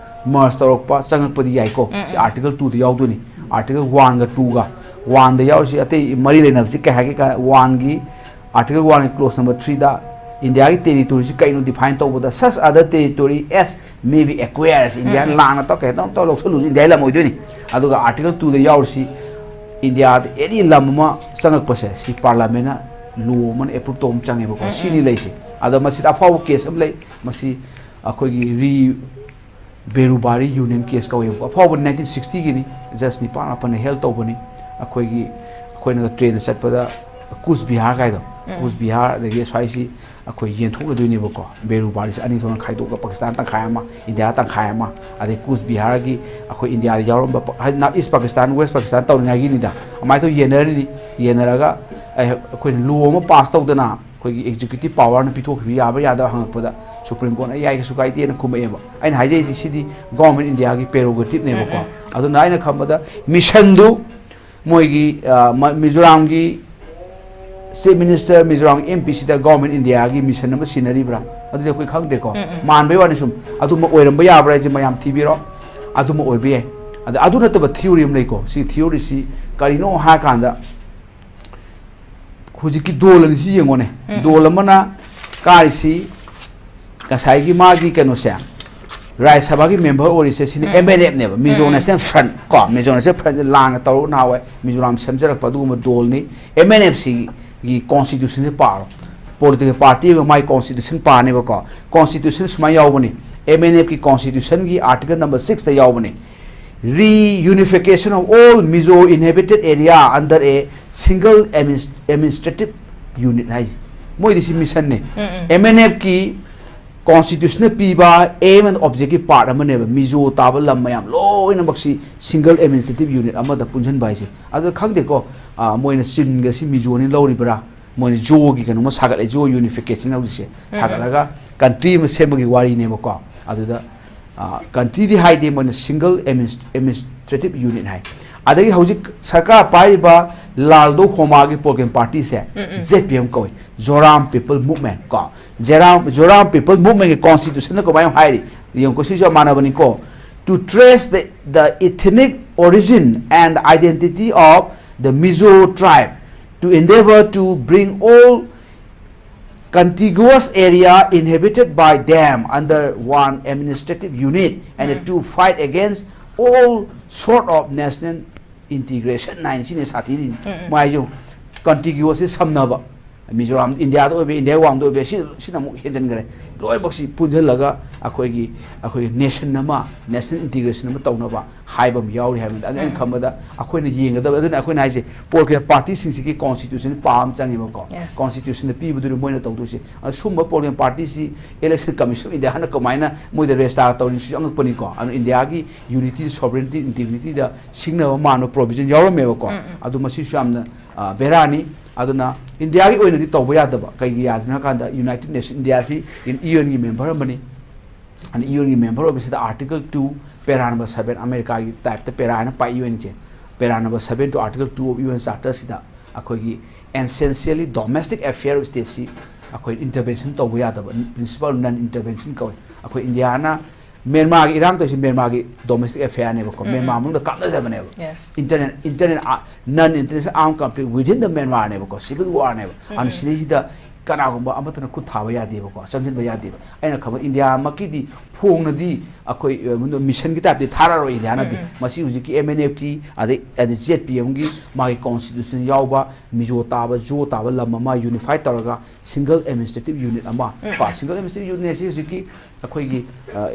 ꯃꯔꯁ ꯇꯧꯔꯛꯄ, ꯆꯪꯉꯛꯄꯗꯤ ꯌꯥꯏꯀꯣ꯫ ꯎꯝ, ꯁꯤ ꯎꯝ꯫ ꯑꯥꯔꯇꯤꯀꯜ ꯇꯨꯗ ꯌꯥꯎꯗꯣꯏꯅꯤ꯫ ꯑꯥꯔꯇꯤꯀꯜ ꯋꯥꯟꯒ ꯇꯨꯒ, ꯋꯥꯟꯗ ꯌꯥꯎꯔꯤꯁꯤ ꯑꯇꯩ ꯃꯔꯤ ꯂꯩꯅꯕꯁꯤ ꯀꯩ ꯍꯥꯏꯒꯦ ꯀ-, ꯋꯥꯟꯒꯤ, ꯑꯥꯔꯇꯤꯀꯜ ꯋꯥꯟꯒꯤ ꯀ꯭ꯂꯣꯁ ꯅꯝꯕꯔ ꯊ꯭ꯔꯤꯗ ꯏꯟꯗꯤꯌꯥꯒꯤ ꯇꯦꯔꯤꯇꯣꯔꯤꯁꯤ ꯀꯩꯅꯣ ꯗꯤꯐꯥꯏꯟ ꯇꯧꯕꯗ, "Such other territory as may be acquires", India ꯎꯝ, ꯎꯝ꯫ ꯂꯥꯟꯅ ꯇꯧ ꯀꯩꯅꯣ ꯇꯧ ꯂꯧꯁꯜꯂꯨꯁꯤ, ꯏꯟꯗꯤꯌꯥ ꯂꯝ ꯑꯣꯏꯗꯣꯏꯅꯤ꯫ ꯑꯗꯨꯒ ꯑꯥꯔꯇꯤꯀꯜ ꯇꯨꯗ ꯌꯥꯎꯔꯤꯁꯤ ꯏꯟꯗꯤꯌꯥꯗ ꯑꯦꯅꯤ ꯂꯝ ꯑꯃ ꯆꯪꯉꯛꯄꯁꯦ, ꯁꯤ ꯄꯥꯔꯂꯥꯃꯦꯟꯅ ꯂꯣ ꯑꯃꯅ ꯑꯦꯄ꯭ꯔꯨꯞ ꯇꯧꯕ ꯑꯃ ꯆꯪꯉꯦꯕꯀꯣ꯫ ꯎꯝ, ꯁꯤꯅꯤ ꯎꯝ꯫ ꯂꯩꯁꯦ꯫ ꯑꯗꯣ ꯃꯁꯤꯗ ꯑꯐꯥꯎꯕ ꯀꯦꯁ ꯑꯃ ꯂꯩ, ꯃꯁꯤ ꯑꯩꯈꯣꯏꯒꯤ ꯔꯤ ꯕꯦꯔꯨꯕꯥꯔꯤ ꯌꯨꯅꯤꯌꯟ ꯀꯦꯁ ꯀꯧꯋꯦꯕꯀꯣ꯫ ꯑꯐꯥꯎꯕ ꯅꯥꯏꯟꯇꯤꯟ ꯁꯤꯛꯁꯇꯤꯒꯤꯅꯤ, ꯖꯁ ꯅꯤꯄꯥꯜ ꯃꯥꯄꯜꯅ ꯍꯦꯜ ꯇꯧꯕꯅꯤ꯫ ꯑꯩꯈꯣꯏꯒꯤ, ꯑꯩꯈꯣꯏꯅ ꯇ꯭ꯔꯦꯟꯗ ꯆꯠꯄꯗ ꯀꯨꯁ ꯕꯤꯍꯥꯔ ꯀꯥꯏꯗꯣ, ꯎꯝ꯫ ꯀꯨꯁ ꯕꯤꯍꯥꯔ, ꯑꯗꯒꯤ ꯁ꯭ꯋꯥꯏꯁꯤ ꯑꯩꯈꯣꯏ ꯌꯦꯟꯊꯣꯛꯅꯗꯣꯏꯅꯦꯕꯀꯣ꯫ ꯕꯦꯔꯨꯕꯥꯔꯤꯁꯤ ꯑꯅꯤ ꯊꯣꯛꯅ ꯈꯥꯏꯗꯣꯛꯑꯒ ꯄꯥꯀꯤꯁꯇꯥꯟ ꯇꯪꯈꯥꯏ ꯑꯃ, ꯏꯟꯗꯤꯌꯥ ꯇꯪꯈꯥꯏ ꯑꯃ, ꯑꯗꯩ ꯀꯨꯁ ꯕꯤꯍꯥꯔꯒꯤ ꯑꯩꯈꯣꯏ ꯏꯟꯗꯤꯌꯥꯗ ꯌꯥꯎꯔꯝꯕ ꯄ-, ꯍꯥꯏꯗꯤ ꯏꯁ ꯄꯥꯀꯤꯁꯇꯥꯟ, ꯋꯦꯁ ꯄꯥꯀꯤꯁꯇꯥꯟ ꯇꯧꯔꯤꯉꯩꯒꯤꯅꯤꯗ꯫ ꯑꯗꯨꯃꯥꯏꯅ ꯇꯧꯔ ꯌꯦꯟꯅꯔꯤꯅꯤ꯫ ꯌꯦꯟꯅꯔꯒ ꯑꯩ-, ꯑꯩꯈꯣꯏꯅ ꯂꯣ ꯑꯃ ꯄꯥꯁ ꯇꯧꯗꯅ ꯑꯩꯈꯣꯏꯒꯤ ꯑꯦꯛꯖꯤꯀ꯭ꯌꯨꯇꯤꯚ ꯄꯥꯋꯔꯅ ꯄꯤꯊꯣꯛꯈꯤꯕ ꯌꯥꯕ꯭ꯔꯥ ꯌꯥꯗꯕ꯭ꯔꯥ ꯍꯪꯉꯛꯄꯗ ꯁꯨꯄ꯭ꯔꯤꯝ ꯀꯣꯔꯠꯅ ꯌꯥꯏ, ꯀꯩꯁꯨ ꯀꯥꯏꯗꯦꯅ ꯈꯨꯝꯃꯛꯑꯦꯕ꯫ ꯑꯩꯅ ꯍꯥꯏꯖꯩꯗꯤ ꯁꯤꯗꯤ ꯒꯣꯔꯃꯦꯟ ꯏꯟꯗꯤꯌꯥꯒꯤ ꯄ꯭ꯔꯦꯔꯣꯒꯦꯇꯤꯚꯅꯦꯕꯀꯣ꯫ ꯎꯝ, ꯎꯝ꯫ ꯑꯗꯨꯅ ꯑꯩꯅ ꯈꯟꯕꯗ ꯃꯤꯁꯟꯗꯨ ꯃꯣꯏꯒꯤ, ꯑ, ꯃ-, ꯃꯤꯖꯣꯔꯥꯝꯒꯤ ꯆꯤꯐ ꯃꯤꯅꯤꯁꯇꯔ, ꯃꯤꯖꯣꯔꯥꯝꯒꯤ ꯑꯦꯝ ꯄꯤ ꯁꯤꯗ ꯒꯣꯔꯃꯦꯟ ꯏꯟꯗꯤꯌꯥꯒꯤ ꯃꯤꯁꯟ ꯑꯃ ꯁꯤꯟꯅꯔꯤꯕ꯭ꯔꯥ? ꯑꯗꯨꯗꯤ ꯑꯩꯈꯣꯏ ꯈꯪꯗꯦꯀꯣ꯫ ꯎꯝ, ꯎꯝ꯫ ꯃꯥꯟꯕꯩ ꯋꯥꯅꯤ ꯁꯨꯝ꯫ ꯑꯗꯨꯃꯛ ꯑꯣꯏꯔꯝꯕ ꯌꯥꯕ꯭ꯔꯥ ꯍꯥꯏꯁꯦ ꯃꯌꯥꯝ ꯊꯤꯕꯤꯔꯣ꯫ ꯑꯗꯨꯃꯛ ꯑꯣꯏꯕ ꯌꯥꯏ꯫ ꯑꯗ ꯑꯗꯨ ꯅꯠꯇꯕ ꯊꯤꯑꯣꯔꯤ ꯑꯃ ꯂꯩꯀꯣ꯫ ꯁꯤ ꯊꯤꯑꯣꯔꯤꯁꯤ ꯀꯔꯤꯅꯣ ꯍꯥꯏꯔꯀꯥꯟꯗ ꯍꯧꯖꯤꯛꯀꯤ ꯗꯣꯜ ꯑꯅꯤꯁꯤ ꯌꯦꯡꯉꯣꯅꯦ꯫ ꯎꯝ, ꯎꯝ꯫ ꯗꯣꯜ ꯑꯃꯅ ꯀꯥꯔꯤꯁꯤ ꯉꯁꯥꯏꯒꯤ ꯃꯥꯒꯤ ꯀꯩꯅꯣꯁꯦ, ꯔꯥꯖ꯭ꯌ ꯁꯚꯥꯒꯤ ꯃꯦꯝꯕꯔ ꯑꯣꯏꯔꯤꯁꯦ ꯁꯤꯅ ꯎꯝ, ꯎꯝ꯫ ꯑꯦꯝ ꯑꯦꯟ ꯑꯦꯐꯅꯦꯕ, ꯃꯤꯖꯣ ꯎꯝ, ꯎꯝ꯫ ꯅꯦꯁꯅꯦꯜ ꯐ꯭ꯔꯟꯠ ꯀꯣ, ꯃꯤꯖꯣ ꯅꯦꯁꯅꯦꯜ ꯐ꯭ꯔꯟꯠꯁꯦ ꯂꯥꯟꯅ ꯇꯧꯔꯒ ꯅꯍꯥꯟꯋꯥꯏ ꯃꯤꯖꯣꯔꯥꯝ ꯁꯦꯝꯖꯔꯛꯄ ꯑꯗꯨꯒꯨꯝꯕ ꯗꯣꯜꯅꯤ꯫ ꯑꯦꯝ ꯑꯦꯟ ꯑꯦꯐ ꯁꯤꯒꯤ ꯀꯣꯟꯁꯇꯤꯇ꯭ꯌꯨꯁꯟꯁꯦ ꯄꯥꯔꯣ, ꯄꯣꯂꯤꯇꯤꯀꯦꯜ ꯄꯥꯔꯇꯤ ꯑꯃꯒ ꯃꯥꯒꯤ ꯀꯣꯟꯁꯇꯤꯇ꯭ꯌꯨꯁꯟ ꯄꯥꯔꯅꯦꯕꯀꯣ꯫ ꯀꯣꯟꯁꯇꯤꯇ꯭ꯌꯨꯁꯟ ꯁꯨꯃꯥꯏꯅ ꯌꯥꯎꯕꯅꯤ, ꯑꯦꯝ ꯑꯦꯟ ꯑꯦꯐꯀꯤ ꯀꯣꯟꯁꯇꯤꯇ꯭ꯌꯨꯁꯟꯒꯤ ꯑꯥꯔꯇꯤꯀꯜ ꯅꯝꯕꯔ ꯁꯤꯛꯁꯇ ꯌꯥꯎꯕꯅꯤ, "Reunification of all Mizo inhabited area under a single adminis-, administrative unit" ꯍꯥꯏꯁꯦ꯫ ꯃꯣꯏꯗꯤ ꯁꯤ ꯃꯤꯁꯟꯅꯦ꯫ ꯎꯝ, ꯎꯝ꯫ ꯑꯦꯝ ꯑꯦꯟ ꯑꯦꯐꯀꯤ ꯀꯣꯟꯁꯇꯤꯇ꯭ꯌꯨꯁꯟꯅ ꯄꯤꯕ aim and objectꯀꯤ ꯄꯥꯔꯠ ꯑꯃꯅꯦꯕ, ꯃꯤꯖꯣ ꯇꯥꯕ ꯂꯝ ꯃꯌꯥꯝ ꯂꯣꯏꯅꯃꯛꯁꯤ ꯁꯤꯡꯒꯜ ꯑꯦꯗꯃꯤꯅꯤꯁꯇ꯭ꯔꯦꯇꯤꯚ ꯌꯨꯅꯤꯠ ꯑꯃꯗ ꯄꯨꯟꯁꯤꯟꯕ ꯍꯥꯏꯁꯦ꯫ ꯑꯗꯣ ꯈꯪꯗꯦꯀꯣ, ꯑꯥ, ꯃꯣꯏꯅ ꯆꯤꯟꯒꯁꯤ ꯃꯤꯖꯣꯅꯤ ꯂꯧꯔꯤꯕ꯭ꯔꯥ, ꯃꯣꯏꯅ ꯖꯣꯒꯤ ꯀꯩꯅꯣꯝꯃ ꯁꯥꯒꯠꯂꯦ, ꯖꯣ ꯌꯨꯅꯤꯐꯤꯀꯦꯁꯟ ꯍꯧꯖꯤꯛꯁꯦ ꯎꯝ, ꯎꯝ꯫ ꯁꯥꯒꯠꯂꯒ ꯀꯟꯇ꯭ꯔꯤ ꯑꯃ ꯁꯦꯝꯕꯒꯤ ꯋꯥꯔꯤꯅꯦꯕꯀꯣ꯫ ꯑꯗꯨꯗ, ꯑꯥ, ꯀꯟꯇ꯭ꯔꯤꯗꯤ ꯍꯥꯏꯗꯦ, ꯃꯣꯏꯅ ꯁꯤꯡꯒꯜ ꯑꯦꯗꯃꯤꯅꯤꯁꯇ꯭ꯔꯦꯇꯤꯚ ꯌꯨꯅꯤꯠ ꯍꯥꯏ꯫ ꯑꯗꯒꯤ ꯍꯧꯖꯤꯛ ꯁꯔꯀꯥꯔ ꯄꯥꯏꯔꯤꯕ ꯂꯥꯜꯗꯣ ꯍꯣꯃꯥꯒꯤ ꯄ꯭ꯔꯣꯒ꯭ꯔꯦꯝ ꯄꯥꯔꯇꯤꯁꯦ ꯎꯝ, ꯎꯝ꯫ ꯖꯦ ꯄꯤ ꯑꯦꯝ ꯀꯧꯏ, ꯖꯣꯔꯥꯝ ꯄꯤꯄꯜ ꯃꯨꯚꯃꯦꯟꯠ ꯀꯣ꯫ ꯖꯦꯔꯥꯝ-, ꯖꯣꯔꯥꯝ ꯄꯤꯄꯜ ꯃꯨꯚꯃꯦꯟꯠꯀꯤ ꯀꯣꯟꯁꯇꯤꯇ꯭ꯌꯨꯁꯟꯗ ꯀꯃꯥꯏꯅ ꯍꯥꯏꯔꯤ? ꯌꯦꯡꯉꯨꯀꯣ, ꯁꯤꯁꯨ ꯌꯥꯝ ꯃꯥꯟꯅꯕꯅꯤꯀꯣ꯫ to trace the, the ethnic origin and identity of the Mizo tribe, to endeavor to bring all contiguous area inhabited by them under one administrative unit and to fight against all sort of national integration ꯍꯥꯏꯅ ꯁꯤꯅ ꯁꯥꯊꯤꯔꯤꯅꯤ꯫ ꯃꯥꯏꯁꯨ contiguous ꯁꯤ ꯁꯝꯅꯕ, ꯃꯤꯖꯣꯔꯥꯝ ꯏꯟꯗꯤꯌꯥꯗ ꯑꯣꯏꯕ, India ꯋꯥꯡꯃꯗ ꯑꯣꯏꯕ, ꯁꯤ, ꯁꯤꯅ ꯑꯃꯨꯛ ꯍꯦꯟꯖꯤꯟꯈ꯭ꯔꯦ꯫ ꯂꯣꯏꯅꯃꯛꯁꯤ ꯄꯨꯟꯁꯤꯜꯂꯒ ꯑꯩꯈꯣꯏꯒꯤ, ꯑꯩꯈꯣꯏꯒꯤ nation ꯑꯃ, national integration ꯑꯃ ꯇꯧꯅꯕ ꯍꯥꯏꯕ ꯑꯃ ꯌꯥꯎꯔꯤ ꯍꯥꯏꯕꯅꯤꯗ꯫ ꯑꯗꯨ ꯑꯩꯅ ꯈꯟꯕꯗ ꯑꯩꯈꯣꯏꯅ ꯌꯦꯡꯒꯗꯕ, ꯑꯗꯨꯅ ꯑꯩꯈꯣꯏꯅ ꯍꯥꯏꯁꯦ, political party ꯁꯤꯡꯁꯤꯒꯤ constitution power ꯑꯃ ꯆꯪꯉꯦꯕꯀꯣ꯫ Constitution ꯅ ꯄꯤꯕꯗꯨꯅ ꯃꯣꯏꯅ ꯇꯧꯗꯣꯏꯁꯦ꯫ ꯑꯗꯨ ꯁꯨꯝꯕ political party ꯁꯤ Election Commission of India ꯅ ꯀꯃꯥꯏꯅ ꯃꯣꯏꯗ register ꯇꯧꯔꯤꯅꯣ ꯁꯤꯁꯨ ꯑꯉꯛꯄꯅꯤꯀꯣ꯫ ꯑꯗꯨ ꯏꯟꯗꯤꯌꯥꯒꯤ unity, sovereignty, integrity ꯗ ꯁꯤꯡꯅꯕ ꯃꯥꯟꯕ provision ꯌꯥꯎꯔꯝꯃꯦꯕꯀꯣ꯫ ꯑꯗꯨ ꯃꯁꯤꯁꯨ ꯌꯥꯝꯅ, ꯑ, ꯕꯦꯔꯥꯅꯤ꯫ ꯑꯗꯨꯅ ꯏꯟꯗꯤꯌꯥꯒꯤ ꯑꯣꯏꯅꯗꯤ ꯇꯧꯕ ꯌꯥꯗꯕ, ꯀꯩꯒꯤ ꯌꯥꯗ꯭ꯔꯤꯅꯣ ꯍꯥꯏ ꯀꯥꯟꯗ United Nation, ꯏꯟꯗꯤꯌꯥꯁꯤ UN ꯒꯤ member ꯑꯃꯅꯤ꯫ ꯑꯗꯨ UN ꯒꯤ member ꯑꯣꯏꯕꯁꯤꯗ Article two, para number seven, ꯑꯃꯦꯔꯤꯀꯥꯒꯤ type ꯇ para ꯍꯥꯏꯅ ꯄꯥꯏ UN say, para number seven to Article two of UN Charter ꯁꯤꯗ ꯑꯩꯈꯣꯏꯒꯤ essentially domestic affair of state ꯁꯤ ꯑꯩꯈꯣꯏ intervention ꯇꯧꯕ ꯌꯥꯗꯕ, principle of non intervention ꯀꯧꯏ꯫ ꯑꯩꯈꯣꯏ ꯏꯟꯗꯤꯌꯥꯅ ꯃ꯭ꯌꯥꯟꯃꯥꯔꯒꯤ ꯏꯔꯥꯡ ꯇꯧꯔꯤꯁꯤ ꯃ꯭ꯌꯥꯟꯃꯥꯔꯒꯤ domestic affair ꯅꯦꯕꯀꯣ, ꯃ꯭ꯌꯥꯟꯃꯥꯔ ꯃꯅꯨꯡꯗ ꯀꯥꯞꯅꯖꯕꯅꯦꯕ꯫ Internal, internal, ꯑ, non international armed conflict within the Myanmar ꯅꯦꯕꯀꯣ, civil war ꯅꯦꯕ꯫ ꯑꯗꯨꯅ ꯁꯤꯗꯩꯁꯤꯗ ꯀꯅꯥꯒꯨꯝꯕ ꯑꯃꯠꯇꯅ ꯈꯨꯠ ꯊꯥꯕ ꯌꯥꯗꯦꯕꯀꯣ, ꯆꯪꯁꯤꯟꯕ ꯌꯥꯗꯦꯕ꯫ ꯑꯩꯅ ꯈꯪꯕ ꯏꯟꯗꯤꯌꯥꯃꯛꯀꯤꯗꯤ ꯐꯣꯡꯅꯗꯤ ꯑꯩꯈꯣꯏ, ꯑ, mission ꯒꯤ type ꯇ ꯊꯥꯔꯛꯑꯔꯣꯏ ꯏꯟꯗꯤꯌꯥꯅꯗꯤ꯫ ꯃꯁꯤ ꯍꯧꯖꯤꯛꯀꯤ MNF ꯀꯤ, ꯑꯗꯩ, ꯑꯗꯩ ZPM ꯒꯤ ꯃꯥꯒꯤ constitution ꯌꯥꯎꯕ, ꯃꯤꯖꯣ ꯇꯥꯕ, ꯖꯣ ꯇꯥꯕ ꯂꯝ ꯑꯃ unify ꯇꯧꯔꯒ single administrative unit ꯑꯃ ꯀꯣ, single administrative unit ꯑꯁꯤ ꯍꯧꯖꯤꯛꯀꯤ ꯑꯩꯈꯣꯏꯒꯤ, ꯑ,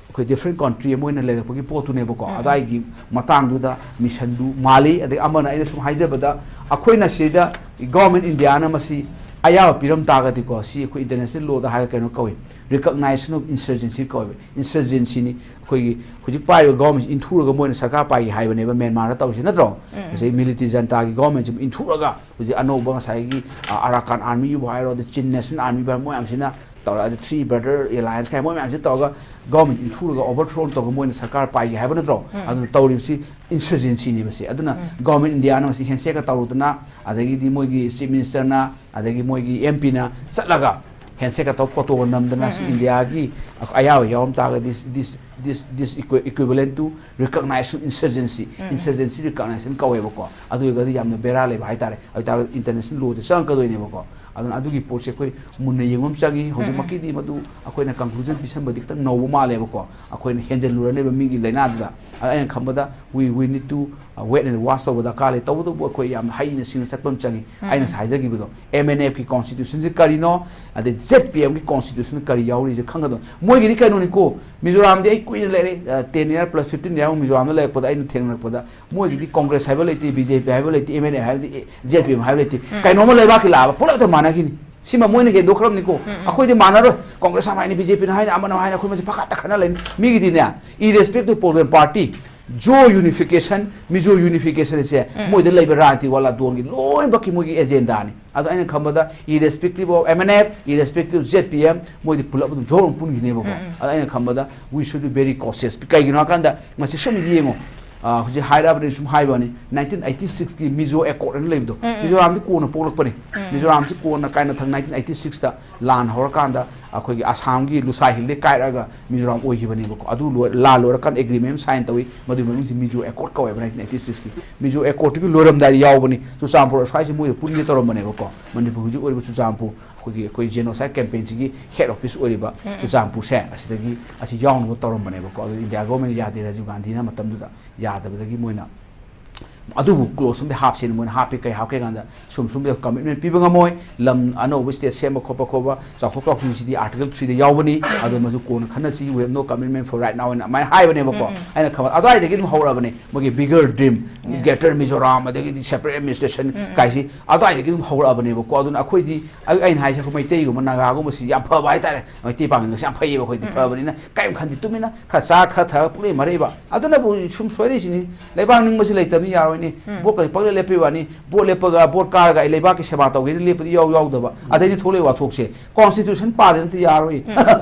ꯑꯩꯈꯣꯏ different country ꯑꯃ ꯑꯣꯏꯅ ꯂꯩꯔꯛꯄꯒꯤ ꯄꯣꯠꯇꯨꯅꯦꯕꯀꯣ꯫ ꯑꯗꯥꯏꯒꯤ ꯃꯇꯥꯡꯗꯨꯗ mission ꯗꯨ ꯃꯥꯜꯂꯤ꯫ ꯑꯗꯩ ꯑꯃꯅ, ꯑꯩꯅ ꯁꯨꯝ ꯍꯥꯏꯖꯕꯗ, ꯑꯩꯈꯣꯏꯅ ꯁꯤꯗ government ꯏꯟꯗꯤꯌꯥꯅ ꯃꯁꯤ ꯑꯌꯥꯕ ꯄꯤꯔꯝ ꯇꯥꯔꯒꯗꯤꯀꯣ, ꯁꯤ ꯑꯩꯈꯣꯏ international law ꯗ ꯍꯥꯏꯔꯒ ꯀꯩꯅꯣ ꯀꯧꯏ, recognition of insurgency ꯀꯧꯋꯦꯕ꯫ Insurgency ꯅꯤ꯫ ꯑꯩꯈꯣꯏꯒꯤ ꯍꯧꯖꯤꯛ ꯄꯥꯏꯔꯤꯕ government ꯁꯤ ꯏꯟꯊꯨꯔꯒ ꯃꯣꯏꯅ ꯁꯔꯀꯥꯔ ꯄꯥꯏꯒꯦ ꯍꯥꯏꯕꯅꯦꯕ ꯃ꯭ꯌꯥꯟꯃꯥꯔꯗ ꯇꯧꯔꯤꯁꯤ, ꯅꯠꯇ꯭ꯔꯣ? ꯉꯁꯥꯏ military junta ꯒꯤ government ꯁꯤꯕꯨ ꯏꯟꯊꯨꯔꯒ ꯍꯧꯖꯤꯛ ꯑꯅꯧꯕ ꯉꯁꯥꯏꯒꯤ, ꯑ, Arakan Army ꯕꯨ ꯍꯥꯏꯔꯣ, ꯑꯗ Chin National Army ꯕꯨ ꯍꯥꯏꯔꯣ, ꯃꯣꯏ ꯃꯌꯥꯝꯁꯤꯅ ꯇꯧꯔꯒ, ꯑꯗ Three Brother Alliance ꯀꯥꯏ ꯃꯣꯏ ꯃꯌꯥꯝꯁꯤ ꯇꯧꯔꯒ government ꯏꯟꯊꯨꯔꯒ overthrow ꯇꯧꯔꯒ ꯃꯣꯏꯅ ꯁꯔꯀꯥꯔ ꯄꯥꯏꯒꯦ ꯍꯥꯏꯕ ꯅꯠꯇ꯭ꯔꯣ? ꯑꯗꯨꯅ ꯇꯧꯔꯤꯕꯁꯤ insurgency ꯅꯦꯕ ꯁꯤ꯫ ꯑꯗꯨꯅ government ꯏꯟꯗꯤꯌꯥꯅ ꯃꯁꯤ handshake ꯀ ꯇꯧꯔꯨꯗꯅ, ꯑꯗꯒꯤꯗꯤ ꯃꯣꯏꯒꯤ chief minister ꯅ, ꯑꯗꯒꯤ ꯃꯣꯏꯒꯤ MP ꯅ ꯆꯠꯂꯒ ꯍꯦꯟꯁꯦꯛꯀ ꯇꯧ ꯐꯣꯇꯣꯒ ꯅꯝꯗꯅ ꯁꯤ ꯏꯟꯗꯤꯌꯥꯒꯤ ꯑꯌꯥꯕ ꯌꯥꯎꯔꯝ ꯇꯥꯔꯒꯗꯤ this this this equivalent to recognition insurgency, insurgency recognition ꯀꯧꯋꯦꯕꯀꯣ꯫ ꯑꯗꯨ ꯑꯣꯏꯔꯒꯗꯤ ꯌꯥꯝꯅ ꯕꯦꯔꯥ ꯂꯩꯕ ꯍꯥꯏꯇꯥꯔꯦ꯫ ꯑꯗꯨ ꯑꯣꯏꯇꯥꯔꯒꯗꯤ international lawꯗ ꯆꯪꯉꯛꯀꯗꯣꯏꯅꯦꯕꯀꯣ꯫ ꯑꯗꯨꯅ ꯑꯗꯨꯒꯤ ꯄꯣꯠꯁꯦ ꯑꯩꯈꯣꯏ ꯃꯨꯟꯅ ꯌꯦꯡꯕ ꯑꯃ ꯆꯪꯉꯤ꯫ ꯍꯧꯖꯤꯛꯃꯛꯀꯤꯗꯤ ꯃꯗꯨ ꯑꯩꯈꯣꯏꯅ conclusion ꯄꯤꯁꯟꯕꯗꯤ ꯈꯤꯇꯪ ꯅꯧꯕ ꯃꯥꯜꯂꯦꯕꯀꯣ꯫ ꯑꯩꯈꯣꯏꯅ ꯍꯦꯟꯖꯜꯂꯨꯔꯅꯦꯕ ꯃꯤꯒꯤ ꯂꯥꯏꯅꯥꯗꯨꯗ꯫ ꯑꯗ ꯑꯩꯅ ꯈꯟꯕꯗ we we need to wait and watch ꯇꯧꯕ ꯗꯔꯀꯥꯔ ꯂꯩ꯫ ꯇꯧꯕꯇꯕꯨ ꯑꯩꯈꯣꯏ ꯌꯥꯝꯅ ꯍꯩꯅ ꯁꯤꯡꯅ ꯆꯠꯄ ꯑꯃ ꯆꯪꯉꯤ꯫ ꯑꯩꯅ ꯉꯁꯥꯏ ꯍꯥꯏꯖꯈꯤꯕꯗꯣ, M N F ꯀꯤ constitutionꯁꯤ ꯀꯔꯤꯅꯣ, ꯑꯗꯩ Z P M ꯒꯤ constitution ꯀꯔꯤ ꯌꯥꯎꯔꯤꯁꯦ ꯈꯪꯒꯗꯕꯅꯤ꯫ ꯃꯣꯏꯒꯤꯗꯤ ꯀꯩꯅꯣꯅꯤꯀꯣ, ꯃꯤꯖꯣꯔꯥꯝꯗꯤ ꯑꯩ ꯀꯨꯏꯅ ꯂꯩꯔꯦ, ꯑ, ten year plus fifteen year ꯃꯤꯖꯣꯔꯥꯝꯗ ꯂꯩꯔꯛꯄꯗ ꯑꯩꯅ ꯊꯦꯡꯅꯔꯛꯄꯗ ꯃꯣꯏꯒꯤꯗꯤ Congress ꯍꯥꯏꯕ ꯂꯩꯇꯦ, B J P ꯍꯥꯏꯕ ꯂꯩꯇꯦ, M N F ꯍꯥꯏꯕ ꯂꯩꯇꯦ, Z P M ꯍꯥꯏꯕ ꯂꯩꯇꯦ꯫ ꯀꯩꯅꯣꯝꯃ ꯂꯩꯕꯥꯛꯀꯤ ꯂꯥꯛꯑꯕ ꯄꯨꯂꯞꯇ ꯃꯥꯟꯅꯈꯤꯅꯤ꯫ ꯁꯤꯃ ꯃꯣꯏꯅ ꯍꯦꯟꯗꯣꯛꯈ꯭ꯔꯕꯅꯤꯀꯣ꯫ ꯑꯩꯈꯣꯏꯗꯤ ꯃꯥꯟꯅꯔꯣꯏ꯫ Congress ꯑꯃ ꯍꯥꯏꯅꯤ, B J P ꯅ ꯍꯥꯏꯅꯤ, ꯑꯃꯅ ꯍꯥꯏꯅꯤ, ꯑꯩꯈꯣꯏ ꯃꯁꯦ ꯄꯪꯈꯠꯇ ꯈꯠꯅ ꯂꯩꯅꯤ꯫ ꯃꯤꯒꯤꯗꯤꯅꯦ, irrespective of political party, Zo unification, Mizo unification ꯁꯦ ꯃꯣꯏꯗ ꯂꯩꯕ ꯔꯥꯖꯅꯤꯇꯤ ꯋꯥꯂꯥꯗꯣꯟꯒꯤ ꯂꯣꯏꯅꯃꯛꯀꯤ ꯃꯣꯏꯒꯤ agendaꯅꯤ꯫ ꯑꯗꯣ ꯑꯩꯅ ꯈꯟꯕꯗ irrespective of M N F, irrespective of Z P M, ꯃꯣꯏꯗꯤ ꯄꯨꯂꯞ ꯑꯗꯨꯝ ꯖꯣꯔ ꯑꯃ ꯄꯨꯟꯈꯤꯅꯦꯕꯀꯣ꯫ ꯑꯗꯣ ꯑꯩꯅ ꯈꯟꯕꯗ we should be very cautious꯫ ꯀꯩꯒꯤꯅꯣ ꯍꯥꯏꯀꯥꯟꯗ ꯃꯁꯤ ꯁꯨꯝ ꯌꯦꯡꯉꯣ, ꯑ, ꯍꯧꯖꯤꯛ ꯍꯥꯏꯔꯛꯑꯕꯅꯤ, ꯁꯨꯝ ꯍꯥꯏꯕꯅꯤ, nineteen eighty six ꯀꯤ Mizo Accord ꯑꯅ ꯂꯩꯕꯗꯣ, ꯃꯤꯖꯣꯔꯥꯝꯗꯤ ꯀꯣꯟꯅ ꯄꯣꯛꯂꯛꯄꯅꯤ꯫ ꯃꯤꯖꯣꯔꯥꯝꯁꯤ ꯀꯣꯟꯅ ꯀꯥꯏꯅꯊꯪ nineteen eighty six ꯇ ꯂꯥꯟ ꯍꯧꯔꯀꯥꯟꯗ ꯑꯩꯈꯣꯏꯒꯤ ꯑꯁꯥꯝꯒꯤ ꯂꯨꯁꯥꯏ ꯍꯤꯜꯗꯒꯤ ꯀꯥꯏꯔꯛꯑꯒ ꯃꯤꯖꯣꯔꯥꯝ ꯑꯣꯏꯈꯤꯕꯅꯦꯕꯀꯣ꯫ ꯑꯗꯨ ꯂꯣꯏ-, ꯂꯥꯟ ꯂꯣꯏꯔꯀꯥꯟꯗ agreement sign ꯇꯧꯏ꯫ ꯃꯗꯨꯒꯤ ꯃꯃꯤꯡꯁꯤ Mizo Accord ꯀꯧꯋꯦꯕ, nineteen eighty six ꯀꯤ꯫ Mizo Accord ꯀꯤ ꯂꯣꯏꯔꯝꯗꯥꯏꯗ ꯌꯥꯎꯕꯅꯤ꯫ ꯆꯨꯔꯆꯥꯟꯄꯨꯔ ꯑꯁ꯭ꯋꯥꯏꯁꯦ ꯃꯣꯏꯗ ꯄꯨꯟꯒꯦ ꯇꯧꯔꯝꯕꯅꯦꯕꯀꯣ꯫ ꯃꯅꯤꯄꯨꯔ ꯍꯧꯖꯤꯛ ꯑꯣꯏꯔꯤꯕ ꯆꯨꯔꯆꯥꯟꯄꯨꯔ, ꯑꯩꯈꯣꯏꯒꯤ, ꯑꯩꯈꯣꯏ genocide campaign ꯁꯤꯒꯤ head office ꯑꯣꯏꯔꯤꯕ ꯆꯨꯔꯆꯥꯟꯄꯨꯔꯁꯦ, ꯑꯁꯤꯗꯒꯤ, ꯑꯁꯤ ꯌꯥꯎꯅꯕ ꯇꯧꯔꯝꯕꯅꯦꯕꯀꯣ꯫ ꯑꯗꯨ ꯏꯟꯗꯤꯌꯥ government ꯅ ꯌꯥꯗꯦ, ꯔꯥꯖꯤꯕ ꯒꯥꯟꯙꯤꯅ ꯃꯇꯝꯗꯨꯗ ꯌꯥꯗꯕꯗꯒꯤ ꯃꯣꯏꯅ ꯑꯗꯨꯕꯨ clause ꯑꯃꯗꯤ ꯍꯥꯞꯁꯦꯅ ꯃꯣꯏꯅ ꯍꯥꯞꯄꯤ꯫ ꯀꯩ ꯍꯥꯞꯀꯦ ꯀꯥꯟꯗ ꯁꯨꯝ ꯁꯨꯝ commitment ꯄꯤꯕ ꯉꯝꯃꯣꯏ, ꯂꯝ ꯑꯅꯧꯕ state ꯁꯦꯝꯕ ꯈꯣꯠꯄ ꯈꯣꯠꯄ ꯆꯥꯎꯊꯣꯛ ꯆꯥꯎꯁꯤꯟꯁꯤꯗꯤ Article three ꯗ ꯌꯥꯎꯕꯅꯤ, ꯑꯗꯨ ꯃꯗꯨ ꯀꯣꯟꯅ ꯈꯟꯅꯁꯤ, we have no commitment for right now ꯍꯥꯏꯅ ꯑꯗꯨꯃꯥꯏꯅ ꯍꯥꯏꯕꯅꯦꯕꯀꯣ꯫ ꯑꯩꯅ ꯈꯪꯕ ꯑꯗꯨꯋꯥꯏꯗꯒꯤ ꯑꯗꯨꯝ ꯍꯧꯔꯛꯑꯕꯅꯤ ꯃꯣꯏꯒꯤ bigger dream, Greater Mizoram, ꯑꯗꯒꯤꯗꯤ separate administration ꯀꯥꯏꯁꯤ ꯑꯗꯨꯋꯥꯏꯗꯒꯤ ꯑꯗꯨꯝ ꯍꯧꯔꯛꯑꯕꯅꯦꯕꯀꯣ꯫ ꯑꯗꯨꯅ ꯑꯩꯈꯣꯏꯗꯤ, ꯑꯩ-, ꯑꯩꯅ ꯍꯥꯏꯁꯦ, ꯑꯩꯈꯣꯏ ꯃꯩꯇꯩꯒꯨꯝꯕ, ꯅꯥꯒꯥꯒꯨꯝꯕꯁꯤ ꯌꯥꯝ ꯐꯕ ꯍꯥꯏꯇꯥꯔꯦ, ꯃꯩꯇꯩ ꯄꯥꯡꯒꯜꯒꯁꯦ ꯌꯥꯝ ꯐꯩꯌꯦꯕ꯫ ꯑꯩꯈꯣꯏꯗꯤ ꯐꯕꯅꯤꯅ ꯀꯔꯤꯝ ꯈꯟꯗꯦ, ꯇꯨꯃꯤꯟꯅ ꯈꯔ ꯆꯥ ꯈꯔ ꯊꯛꯑ ꯄꯨꯡꯂꯩ ꯃꯔꯩꯕ꯫ ꯑꯗꯨꯅꯕꯨ ꯁꯨꯝ ꯁꯣꯏꯔꯛꯏꯁꯤꯅꯤ꯫ ꯂꯩꯕꯥꯛ ꯅꯤꯡꯕꯁꯤ ꯂꯩꯇꯕꯅꯤ, ꯌꯥꯔꯣꯏ꯫ ꯅꯤ꯫ ꯎꯝ꯫ ꯚꯣꯠꯀꯁꯦ ꯄꯪꯂꯦꯞ ꯂꯦꯞꯄꯩ ꯋꯥꯅꯤ꯫ ꯚꯣꯠ ꯂꯦꯞꯄꯒ, ꯚꯣꯠ ꯀꯥꯔꯒ ꯑꯩ ꯂꯩꯕꯥꯛꯀꯤ ꯁꯦꯕꯥ ꯇꯧꯒꯦꯅ ꯂꯦꯞꯄꯗꯤ ꯌꯥꯎ ꯌꯥꯎꯗꯕ꯫ ꯎꯝ꯫ ꯑꯗꯩꯗꯤ ꯊꯣꯛꯂꯛꯏ ꯋꯥꯊꯣꯛꯁꯦ, ꯀꯣꯟꯁꯇꯤꯇ꯭ꯌꯨꯁꯟ ꯄꯥꯗꯅ ꯑꯝꯇ ꯌꯥꯔꯣꯏ꯫ ꯎꯝ꯫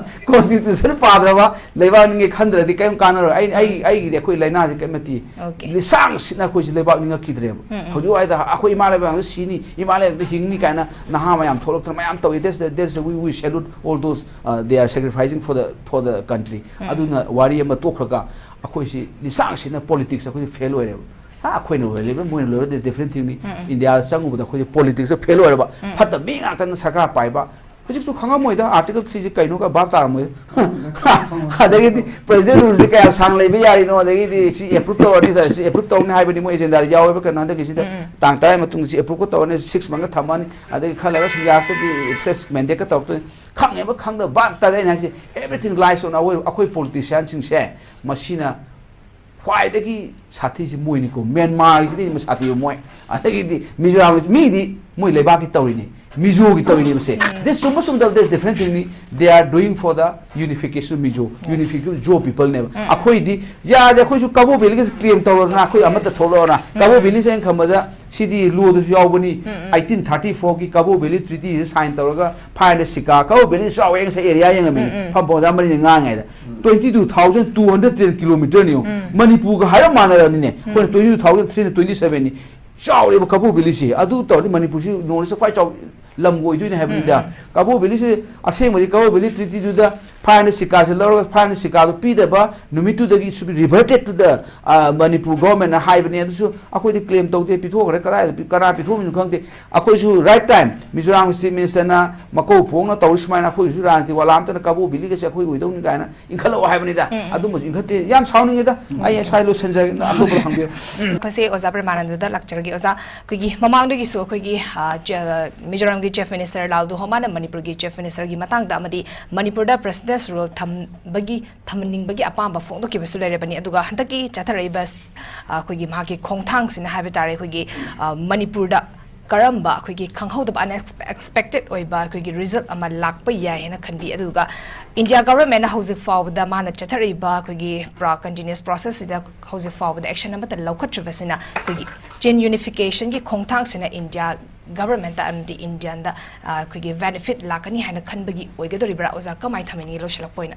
ꯀꯣꯟꯁꯇꯤꯇ꯭ꯌꯨꯁꯟ ꯄꯥꯗ꯭ꯔꯕ ꯂꯩꯕꯥꯛ ꯅꯤꯡꯉꯦ ꯈꯟꯗ꯭ꯔꯗꯤ ꯀꯔꯤꯝ ꯀꯥꯟꯅꯔꯣꯏ꯫ ꯑꯩ, ꯑꯩ, ꯎꯝ꯫ ꯑꯩꯒꯤꯗꯤ ꯑꯩꯈꯣꯏ ꯂꯥꯏꯅꯥꯁꯦ ꯀꯔꯤꯝ ꯅꯠꯇꯦ꯫ ꯑꯣꯀꯦ꯫ ꯂꯤꯁꯥꯡ ꯁꯤꯠꯅ ꯑꯩꯈꯣꯏꯁꯦ ꯂꯩꯕꯥꯛ ꯅꯤꯡꯉꯛꯈꯤꯗ꯭ꯔꯦꯕ꯫ ꯎꯝ, ꯎꯝ꯫ ꯍꯧꯖꯤꯛ ꯋꯥꯏꯗ ꯑꯩꯈꯣꯏ ꯏꯃꯥ ꯂꯩꯕꯥꯛꯇ ꯁꯤꯅꯤ, ꯏꯃꯥ ꯂꯩꯕꯥꯛꯇ ꯍꯤꯡꯅꯤ ꯀꯥꯏꯅ ꯅꯍꯥ ꯃꯌꯥꯝ ꯊꯣꯛꯂꯛꯇꯅ ꯃꯌꯥꯝ ꯇꯧꯏ꯫ That's the, that's the, we, we salute all those, uh, they are sacrificing for the, for the country꯫ ꯎꯝ꯫ ꯑꯗꯨꯅ ꯋꯥꯔꯤ ꯑꯃ ꯇꯣꯛꯈ꯭ꯔꯒ ꯑꯩꯈꯣꯏꯁꯤ ꯂꯤꯁꯥꯡ ꯁꯤꯠꯅ ꯄꯣꯂꯤꯇꯤꯛꯁ ꯑꯩꯈꯣꯏꯁꯦ ꯐꯦꯜ ꯑꯣꯏꯔꯦꯕ꯫ ꯍꯥ, ꯑꯩꯈꯣꯏꯅ ꯑꯣꯏꯔꯦꯕ, ꯃꯣꯏꯅ ꯂꯣꯏꯔꯦ, that's different thing ꯅꯤ꯫ ꯎꯝ, ꯎꯝ꯫ ꯏꯟꯗꯤꯌꯥꯗ ꯆꯪꯉꯨꯕꯗ ꯑꯩꯈꯣꯏꯁꯦ ꯄꯣꯂꯤꯇꯤꯛꯁꯇ ꯐꯦꯜ ꯑꯣꯏꯔꯕ꯫ ꯎꯝ꯫ ꯐꯠꯇꯕ ꯃꯤ ꯉꯥꯛꯇꯅ ꯁꯔꯀꯥꯔ ꯄꯥꯏꯕ꯫ ꯍꯧꯖꯤꯛꯁꯨ ꯈꯪꯉꯝꯃꯣꯏꯗ, ꯑꯥꯔꯇꯤꯀꯜ ꯊ꯭ꯔꯤꯁꯦ ꯀꯩꯅꯣꯒ ꯚꯥꯞ ꯇꯥꯔꯝꯃꯣꯏꯗ꯫ ꯑꯗꯒꯤꯗꯤ ꯄ꯭ꯔꯦꯁꯤꯗꯦꯟ ꯔꯨꯜꯁꯦ ꯀꯌꯥꯝ ꯁꯥꯡ ꯂꯩꯕ ꯌꯥꯔꯤꯅꯣ, ꯑꯗꯒꯤꯗꯤ ꯁꯤ ꯑꯦꯄ꯭ꯔꯨꯞ ꯇꯧꯔꯅꯤ, ꯁꯤ ꯑꯦꯄ꯭ꯔꯨꯞ ꯇꯧꯅꯤ ꯍꯥꯏꯕꯅꯤ, ꯃꯣꯏ ꯑꯦꯖꯦꯟꯗꯥꯗ ꯌꯥꯎꯋꯦꯕ ꯀꯩꯅꯣ, ꯍꯟꯗꯛꯀꯤꯁꯤꯗ ꯎꯝ, ꯎꯝ꯫ ꯇꯥꯡ ꯇꯔꯥ ꯃꯇꯨꯡꯗ ꯁꯤ ꯑꯦꯄ꯭ꯔꯨꯞꯀ ꯇꯧꯔꯅꯤ, ꯁꯤꯛꯁ ꯃꯟꯒ ꯊꯝꯃꯅꯤ, ꯑꯗꯒꯤ ꯈꯜꯂꯒ ꯁꯨꯝ ꯌꯥꯔꯛꯇꯗꯤ ꯐ꯭ꯔꯦꯁ ꯃꯦꯟꯗꯦꯠꯀ ꯇꯧꯔꯛꯇꯣꯏꯅꯤ꯫ ꯈꯪꯉꯦꯕ ꯈꯪꯗꯕ ꯚꯥꯞ ꯇꯥꯗꯦ꯫ ꯑꯩꯅ ꯍꯥꯏꯁꯦ, everything lies on our, ꯑꯩꯈꯣꯏ ꯄꯣꯂꯤꯇꯤꯁꯤꯌꯥꯟꯁꯤꯡꯁꯦ, ꯃꯁꯤꯅ ꯈ꯭ꯋꯥꯏꯗꯒꯤ ꯁꯥꯊꯤꯁꯤ ꯃꯣꯏꯅꯤꯀꯣ꯫ ꯃ꯭ꯌꯥꯟꯃꯥꯔꯒꯤꯁꯤꯗꯤ ꯁꯥꯊꯤꯕ ꯃꯣꯏ, ꯑꯗꯒꯤꯗꯤ ꯃꯤꯖꯣꯔꯥꯝꯒꯤ ꯃꯤꯗꯤ ꯃꯣꯏ ꯂꯩꯕꯥꯛꯀꯤ ꯇꯧꯔꯤꯅꯤ, ꯃꯤꯖꯣꯒꯤ ꯇꯧꯔꯤꯅꯤ ꯃꯁꯦ꯫ ꯎꯝ꯫ This ꯆꯨꯝꯕ ꯆꯨꯝꯗꯕ, that's different thing ꯅꯤ꯫ They are doing for the unification of Mizo, yes, unification of Mizo people ꯅꯦꯕ꯫ ꯎꯝ, ꯎꯝ꯫ ꯑꯩꯈꯣꯏꯗꯤ ꯌꯥꯗꯦ, ꯑꯩꯈꯣꯏꯁꯨ ꯀꯥꯕꯣ ꯚꯦꯂꯤꯒꯁꯦ ꯀ꯭ꯂꯦꯝ ꯇꯧꯔꯗꯅ ꯑꯩꯈꯣꯏ ꯑꯃꯠꯇ, yes, ꯊꯣꯛꯂꯛꯑꯣꯅ꯫ ꯎꯝ, ꯀꯥꯕꯣ ꯎꯝ꯫ ꯚꯦꯂꯤꯁꯦ ꯑꯩꯅ ꯈꯟꯕꯗ ꯁꯤꯗꯤ ꯂꯣꯗꯁꯨ ꯌꯥꯎꯕꯅꯤ꯫ ꯎꯝ, ꯎꯝ꯫ ꯑꯩꯠꯇꯤꯟ ꯊꯥꯔꯇꯤ ꯐꯣꯔꯒꯤ ꯀꯥꯕꯣ ꯚꯦꯂꯤ ꯇ꯭ꯔꯤꯇꯤꯁꯦ ꯁꯥꯏꯟ ꯇꯧꯔꯒ ꯐꯥꯏꯟꯗ ꯁꯤꯀꯥ, ꯀꯥꯕꯣ ꯚꯦꯂꯤ ꯆꯥꯎꯋꯦ ꯉꯁꯥꯏ ꯑꯦꯔꯤꯌꯥ ꯌꯦꯡꯉꯝꯃꯤꯅꯤ꯫ ꯎꯝ, ꯎꯝ꯫ ꯐꯝ ꯕꯣꯖꯥ ꯃꯔꯤꯅ ꯉꯥꯡꯉꯦ ꯍꯥꯏꯗ꯫ ꯎꯝ꯫ Twenty two thousand two hundred ten kilometer ꯅꯤ ꯌꯦꯡꯉꯨ꯫ ꯎꯝ꯫ ꯃꯅꯤꯄꯨꯔꯒ ꯍꯥꯏꯔꯞ ꯃꯥꯟꯅꯔꯕꯅꯤꯅꯦ꯫ ꯑꯩꯈꯣꯏꯅ ꯎꯝ꯫ Twenty two thousand three hundred twenty seven ꯅꯤ꯫ ꯆꯥꯎꯔꯦꯕ ꯀꯥꯕꯣ ꯚꯦꯂꯤꯁꯦ꯫ ꯑꯗꯨ ꯇꯧꯔꯗꯤ ꯃꯅꯤꯄꯨꯔꯁꯤ ꯅꯣꯔꯠ ꯏꯁꯇ ꯈ꯭ꯋꯥꯏ ꯆꯥꯎ ꯂꯝꯒ ꯑꯣꯏꯗꯣꯏꯅꯦ ꯍꯥꯏꯕꯅꯤꯗ꯫ ꯎꯝ, ꯎꯝ꯫ ꯀꯥꯕꯣ ꯚꯦꯂꯤꯁꯦ ꯑꯁꯦꯡꯕꯗꯤ ꯀꯥꯕꯣ ꯚꯦꯂꯤ ꯇ꯭ꯔꯤꯇꯤꯗꯨꯗ ꯐꯥꯏꯟꯗ ꯁꯤꯀꯥꯁꯦ ꯂꯧꯔꯒ ꯐꯥꯏꯟꯗ ꯁꯤꯀꯥꯗꯣ ꯄꯤꯗꯕ ꯅꯨꯃꯤꯠꯇꯨꯗꯒꯤ should be reverted to the, ꯑ, ꯃꯅꯤꯄꯨꯔ ꯒꯣꯔꯃꯦꯟꯅ ꯍꯥꯏꯕꯅꯦ꯫ ꯑꯗꯨꯁꯨ ꯑꯩꯈꯣꯏꯗꯤ ꯀ꯭ꯂꯦꯝ ꯇꯧꯗꯦ, ꯄꯤꯊꯣꯛꯈ꯭ꯔꯦ, ꯀꯗꯥꯏꯗ ꯄꯤ-, ꯀꯅꯥ ꯄꯤꯊꯣꯛꯑꯝꯃꯤꯅꯣ ꯈꯪꯗꯦ꯫ ꯑꯩꯈꯣꯏꯁꯨ right time ꯃꯤꯖꯣꯔꯥꯝꯒꯤ ꯆꯤꯐ ꯃꯤꯅꯤꯁꯇꯔꯅ ꯃꯀꯧ ꯐꯣꯡꯅ ꯇꯧꯔꯤ ꯁꯨꯃꯥꯏꯅ ꯑꯩꯈꯣꯏꯒꯤꯁꯨ ꯔꯥꯖꯅꯤꯇꯤ ꯋꯥꯂꯥ ꯑꯝꯇꯅ ꯀꯥꯕꯣ ꯚꯦꯂꯤꯒꯁꯦ ꯑꯩꯈꯣꯏ ꯑꯣꯏꯗꯧꯅꯤ ꯀꯥꯏꯅ ꯏꯟꯈꯠꯂꯛꯑꯣ ꯍꯥꯏꯕꯅꯤꯗ꯫ ꯎꯝ, ꯎꯝ꯫ ꯑꯗꯨꯝꯕꯁꯨ ꯏꯟꯈꯠꯇꯦ꯫ ꯌꯥꯝ ꯁꯥꯎꯅꯤꯡꯉꯤꯗ꯫ ꯑꯩ ꯁ꯭ꯋꯥꯏ ꯂꯣꯏꯁꯤꯟꯖꯔꯒꯦ, ꯑꯇꯣꯞꯄꯗ ꯍꯪꯕꯤꯌꯨ꯫ ꯎꯝ, ꯑꯩꯈꯣꯏꯁꯦ ꯑꯣꯖꯥ ꯄ꯭ꯔꯦꯃꯥꯅꯟꯗꯗ ꯂꯥꯛꯆꯔꯒꯦ꯫ ꯑꯣꯖꯥ, ꯑꯩꯈꯣꯏꯒꯤ ꯃꯃꯥꯡꯗꯒꯤꯁꯨ ꯑꯩꯈꯣꯏꯒꯤ, ꯑ, ꯆ-, ꯃꯤꯖꯣꯔꯥꯝꯒꯤ ꯆꯤꯐ ꯃꯤꯅꯤꯁꯇꯔ ꯂꯥꯜꯗꯨꯍꯣꯃꯥꯅ ꯃꯅꯤꯄꯨꯔꯒꯤ ꯆꯤꯐ ꯃꯤꯅꯤꯁꯇꯔꯒꯤ ꯃꯇꯥꯡꯗ ꯑꯃꯗꯤ ꯃꯅꯤꯄꯨꯔꯗ ꯄ꯭ꯔꯦꯁꯤꯗꯦꯟꯁ ꯔꯨꯜ ꯊꯝꯕꯒꯤ, ꯊꯝꯍꯟꯅꯤꯡꯕꯒꯤ ꯑꯄꯥꯝꯕ ꯐꯣꯡꯗꯣꯛꯈꯤꯕꯁꯨ ꯂꯩꯔꯕꯅꯤ꯫ ꯑꯗꯨꯒ ꯍꯟꯗꯛꯀꯤ ꯆꯠꯊꯔꯛꯏꯕ, ꯑ, ꯑꯩꯈꯣꯏꯒꯤ ꯃꯍꯥꯛꯀꯤ ꯈꯣꯡꯊꯥꯡꯁꯤꯅ ꯍꯥꯏꯕ ꯇꯥꯔꯦ, ꯑꯩꯈꯣꯏꯒꯤ, ꯑ, ꯃꯅꯤꯄꯨꯔꯗ ꯀꯔꯝꯕ ꯑꯩꯈꯣꯏꯒꯤ ꯈꯪꯍꯧꯗꯕ unexpected ꯑꯣꯏꯕ ꯑꯩꯈꯣꯏꯒꯤ result ꯑꯃ ꯂꯥꯛꯄ ꯌꯥꯏ ꯍꯥꯏꯅ ꯈꯟꯕꯤ? ꯑꯗꯨꯒ India government ꯅ ꯍꯧꯖꯤꯛ ꯐꯥꯎꯕꯗ ꯃꯥꯅ ꯆꯠꯊꯔꯛꯏꯕ ꯑꯩꯈꯣꯏꯒꯤ ꯄꯨꯔꯥ continuous process ꯁꯤꯗ ꯍꯧꯖꯤꯛ ꯐꯥꯎꯕꯗ action ꯑꯃꯠꯇ ꯂꯧꯈꯠꯇ꯭ꯔꯤꯕꯁꯤꯅ ꯑꯩꯈꯣꯏꯒꯤ Chin unification ꯒꯤ ꯈꯣꯡꯊꯥꯡꯁꯤꯅ India government ꯑꯃꯗꯤ Indian ꯗ, ꯑ, ꯑꯩꯈꯣꯏꯒꯤ benefit ꯂꯥꯛꯀꯅꯤ ꯍꯥꯏꯅ ꯈꯟꯕꯒꯤ ꯑꯣꯏꯒꯗꯧꯔꯤꯕ꯭ꯔꯥ? ꯑꯣꯖꯥ, ꯀꯃꯥꯏꯅ ꯊꯝꯕꯤꯅꯤꯡꯉꯤ ꯂꯣꯏꯁꯤꯜꯂꯛꯄ ꯑꯣꯏꯅ?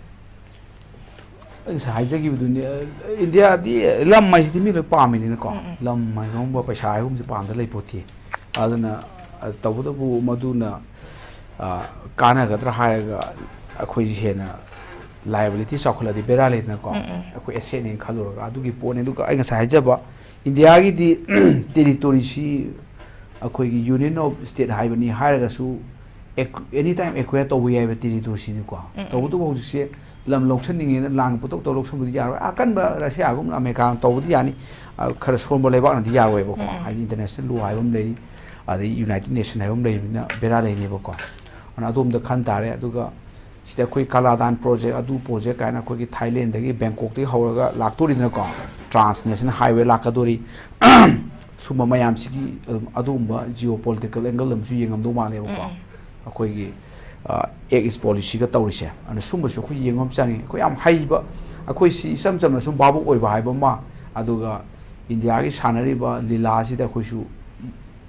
ꯑꯩ ꯉꯁꯥꯏ ꯍꯥꯏꯖꯈꯤꯕꯗꯨꯅꯤ, ꯑ, ꯏꯟꯗꯤꯌꯥꯗꯤ ꯂꯝ ꯍꯥꯏꯁꯤꯗꯤ ꯃꯤ ꯂꯣꯏ ꯄꯥꯝꯃꯤꯅꯤꯅꯀꯣ꯫ ꯂꯝ ꯍꯥꯏꯕ ꯄꯩꯁꯥ ꯍꯥꯏꯕꯒꯨꯝꯕꯁꯦ ꯄꯥꯝꯗ ꯂꯩꯄꯣꯠꯇꯦ꯫ ꯑꯗꯨꯅ, ꯑ, ꯇꯧꯕꯇꯕꯨ ꯃꯗꯨꯅ, ꯑ, ꯀꯥꯟꯅꯒꯗ꯭ꯔꯥ ꯍꯥꯏꯔꯒ ꯑꯩꯈꯣꯏꯁꯤ ꯍꯦꯟꯅ liability ꯆꯥꯎꯈꯠꯂꯗꯤ ꯕꯦꯔꯥ ꯂꯩꯗꯅꯀꯣ꯫ ꯑꯩꯈꯣꯏ asset ꯅꯦꯅ ꯈꯜꯂꯨꯔꯒ ꯑꯗꯨꯒꯤ ꯄꯣꯠꯅꯤ꯫ ꯑꯗꯨꯒ ꯑꯩ ꯉꯁꯥꯏ ꯍꯥꯏꯖꯕ ꯏꯟꯗꯤꯌꯥꯒꯤꯗꯤ territory ꯁꯤ ꯑꯩꯈꯣꯏꯒꯤ Union of State ꯍꯥꯏꯕꯅꯤ ꯍꯥꯏꯔꯒꯁꯨ, ꯑꯦꯛ-, any time acquire ꯇꯧꯕ ꯌꯥꯏꯕ territory ꯁꯤꯅꯤꯀꯣ꯫ ꯇꯧꯕꯇꯕꯨ ꯍꯧꯖꯤꯛꯁꯦ ꯂꯝ ꯂꯧꯁꯟꯅꯤꯡꯉꯦꯅ ꯂꯥꯟ ꯄꯨꯇꯧ ꯇꯧ ꯂꯧꯁꯟꯕꯗꯤ ꯌꯥꯔꯣꯏ꯫ ꯑꯀꯟꯕ ꯔꯁꯤꯌꯥꯒꯨꯝꯅ ꯑꯃꯦꯔꯤꯀꯥꯅ ꯇꯧꯕꯗꯤ ꯌꯥꯅꯤ꯫ ꯑ, ꯈꯔ ꯁꯣꯟꯕ ꯂꯩꯕꯥꯛꯅꯗꯤ ꯌꯥꯔꯣꯏꯕꯀꯣ꯫ ꯍꯥꯏꯗꯤ international law ꯍꯥꯏꯕ ꯑꯃ ꯂꯩꯔꯤ, ꯑꯗꯩ United Nation ꯍꯥꯏꯕ ꯑꯃ ꯂꯩꯕꯅꯤꯅ ꯕꯦꯔꯥ ꯂꯩꯅꯦꯕꯀꯣ꯫ ꯑꯗꯨꯅ ꯑꯗꯣꯝꯗ ꯈꯟ ꯇꯥꯔꯦ꯫ ꯑꯗꯨꯒ ꯁꯤꯗ ꯑꯩꯈꯣꯏ ꯀꯥꯂꯥꯗꯥꯟ project, ꯑꯗꯨ project ꯀꯥꯏꯅ ꯑꯩꯈꯣꯏꯒꯤ ꯊꯥꯏꯂꯦꯟꯗꯒꯤ, ꯕꯦꯡꯀꯣꯛꯇꯒꯤ ꯍꯧꯔꯒ ꯂꯥꯛꯇꯣꯔꯤꯗꯅꯀꯣ꯫ Transnational highway ꯂꯥꯛꯀꯗꯣꯔꯤ꯫ ꯁꯨꯝꯕ ꯃꯌꯥꯝꯁꯤꯒꯤ ꯑꯗꯨꯝ ꯑꯗꯨꯒꯨꯝꯕ geopolitical angle ꯑꯃꯁꯨ ꯌꯦꯡꯉꯝꯗꯧ ꯃꯥꯜꯂꯦꯕꯀꯣ꯫ ꯑꯩꯈꯣꯏꯒꯤ, ꯑ, Act East policy ꯒ ꯇꯧꯔꯤꯁꯦ꯫ ꯑꯗꯨꯅ ꯁꯨꯝꯕꯁꯨ ꯑꯩꯈꯣꯏ ꯌꯦꯡꯕ ꯑꯃ ꯆꯪꯉꯤ꯫ ꯑꯩꯈꯣꯏ ꯌꯥꯝ ꯍꯩꯕ, ꯑꯩꯈꯣꯏꯁꯤ ꯏꯆꯝ ꯆꯝꯅ ꯁꯨꯝ ꯚꯥꯕꯨꯛ ꯑꯣꯏꯕ ꯍꯥꯏꯕ ꯑꯃ, ꯑꯗꯨꯒ ꯏꯟꯗꯤꯌꯥꯒꯤ ꯁꯥꯟꯅꯔꯤꯕ ꯂꯤꯂꯥꯁꯤꯗ ꯑꯩꯈꯣꯏꯁꯨ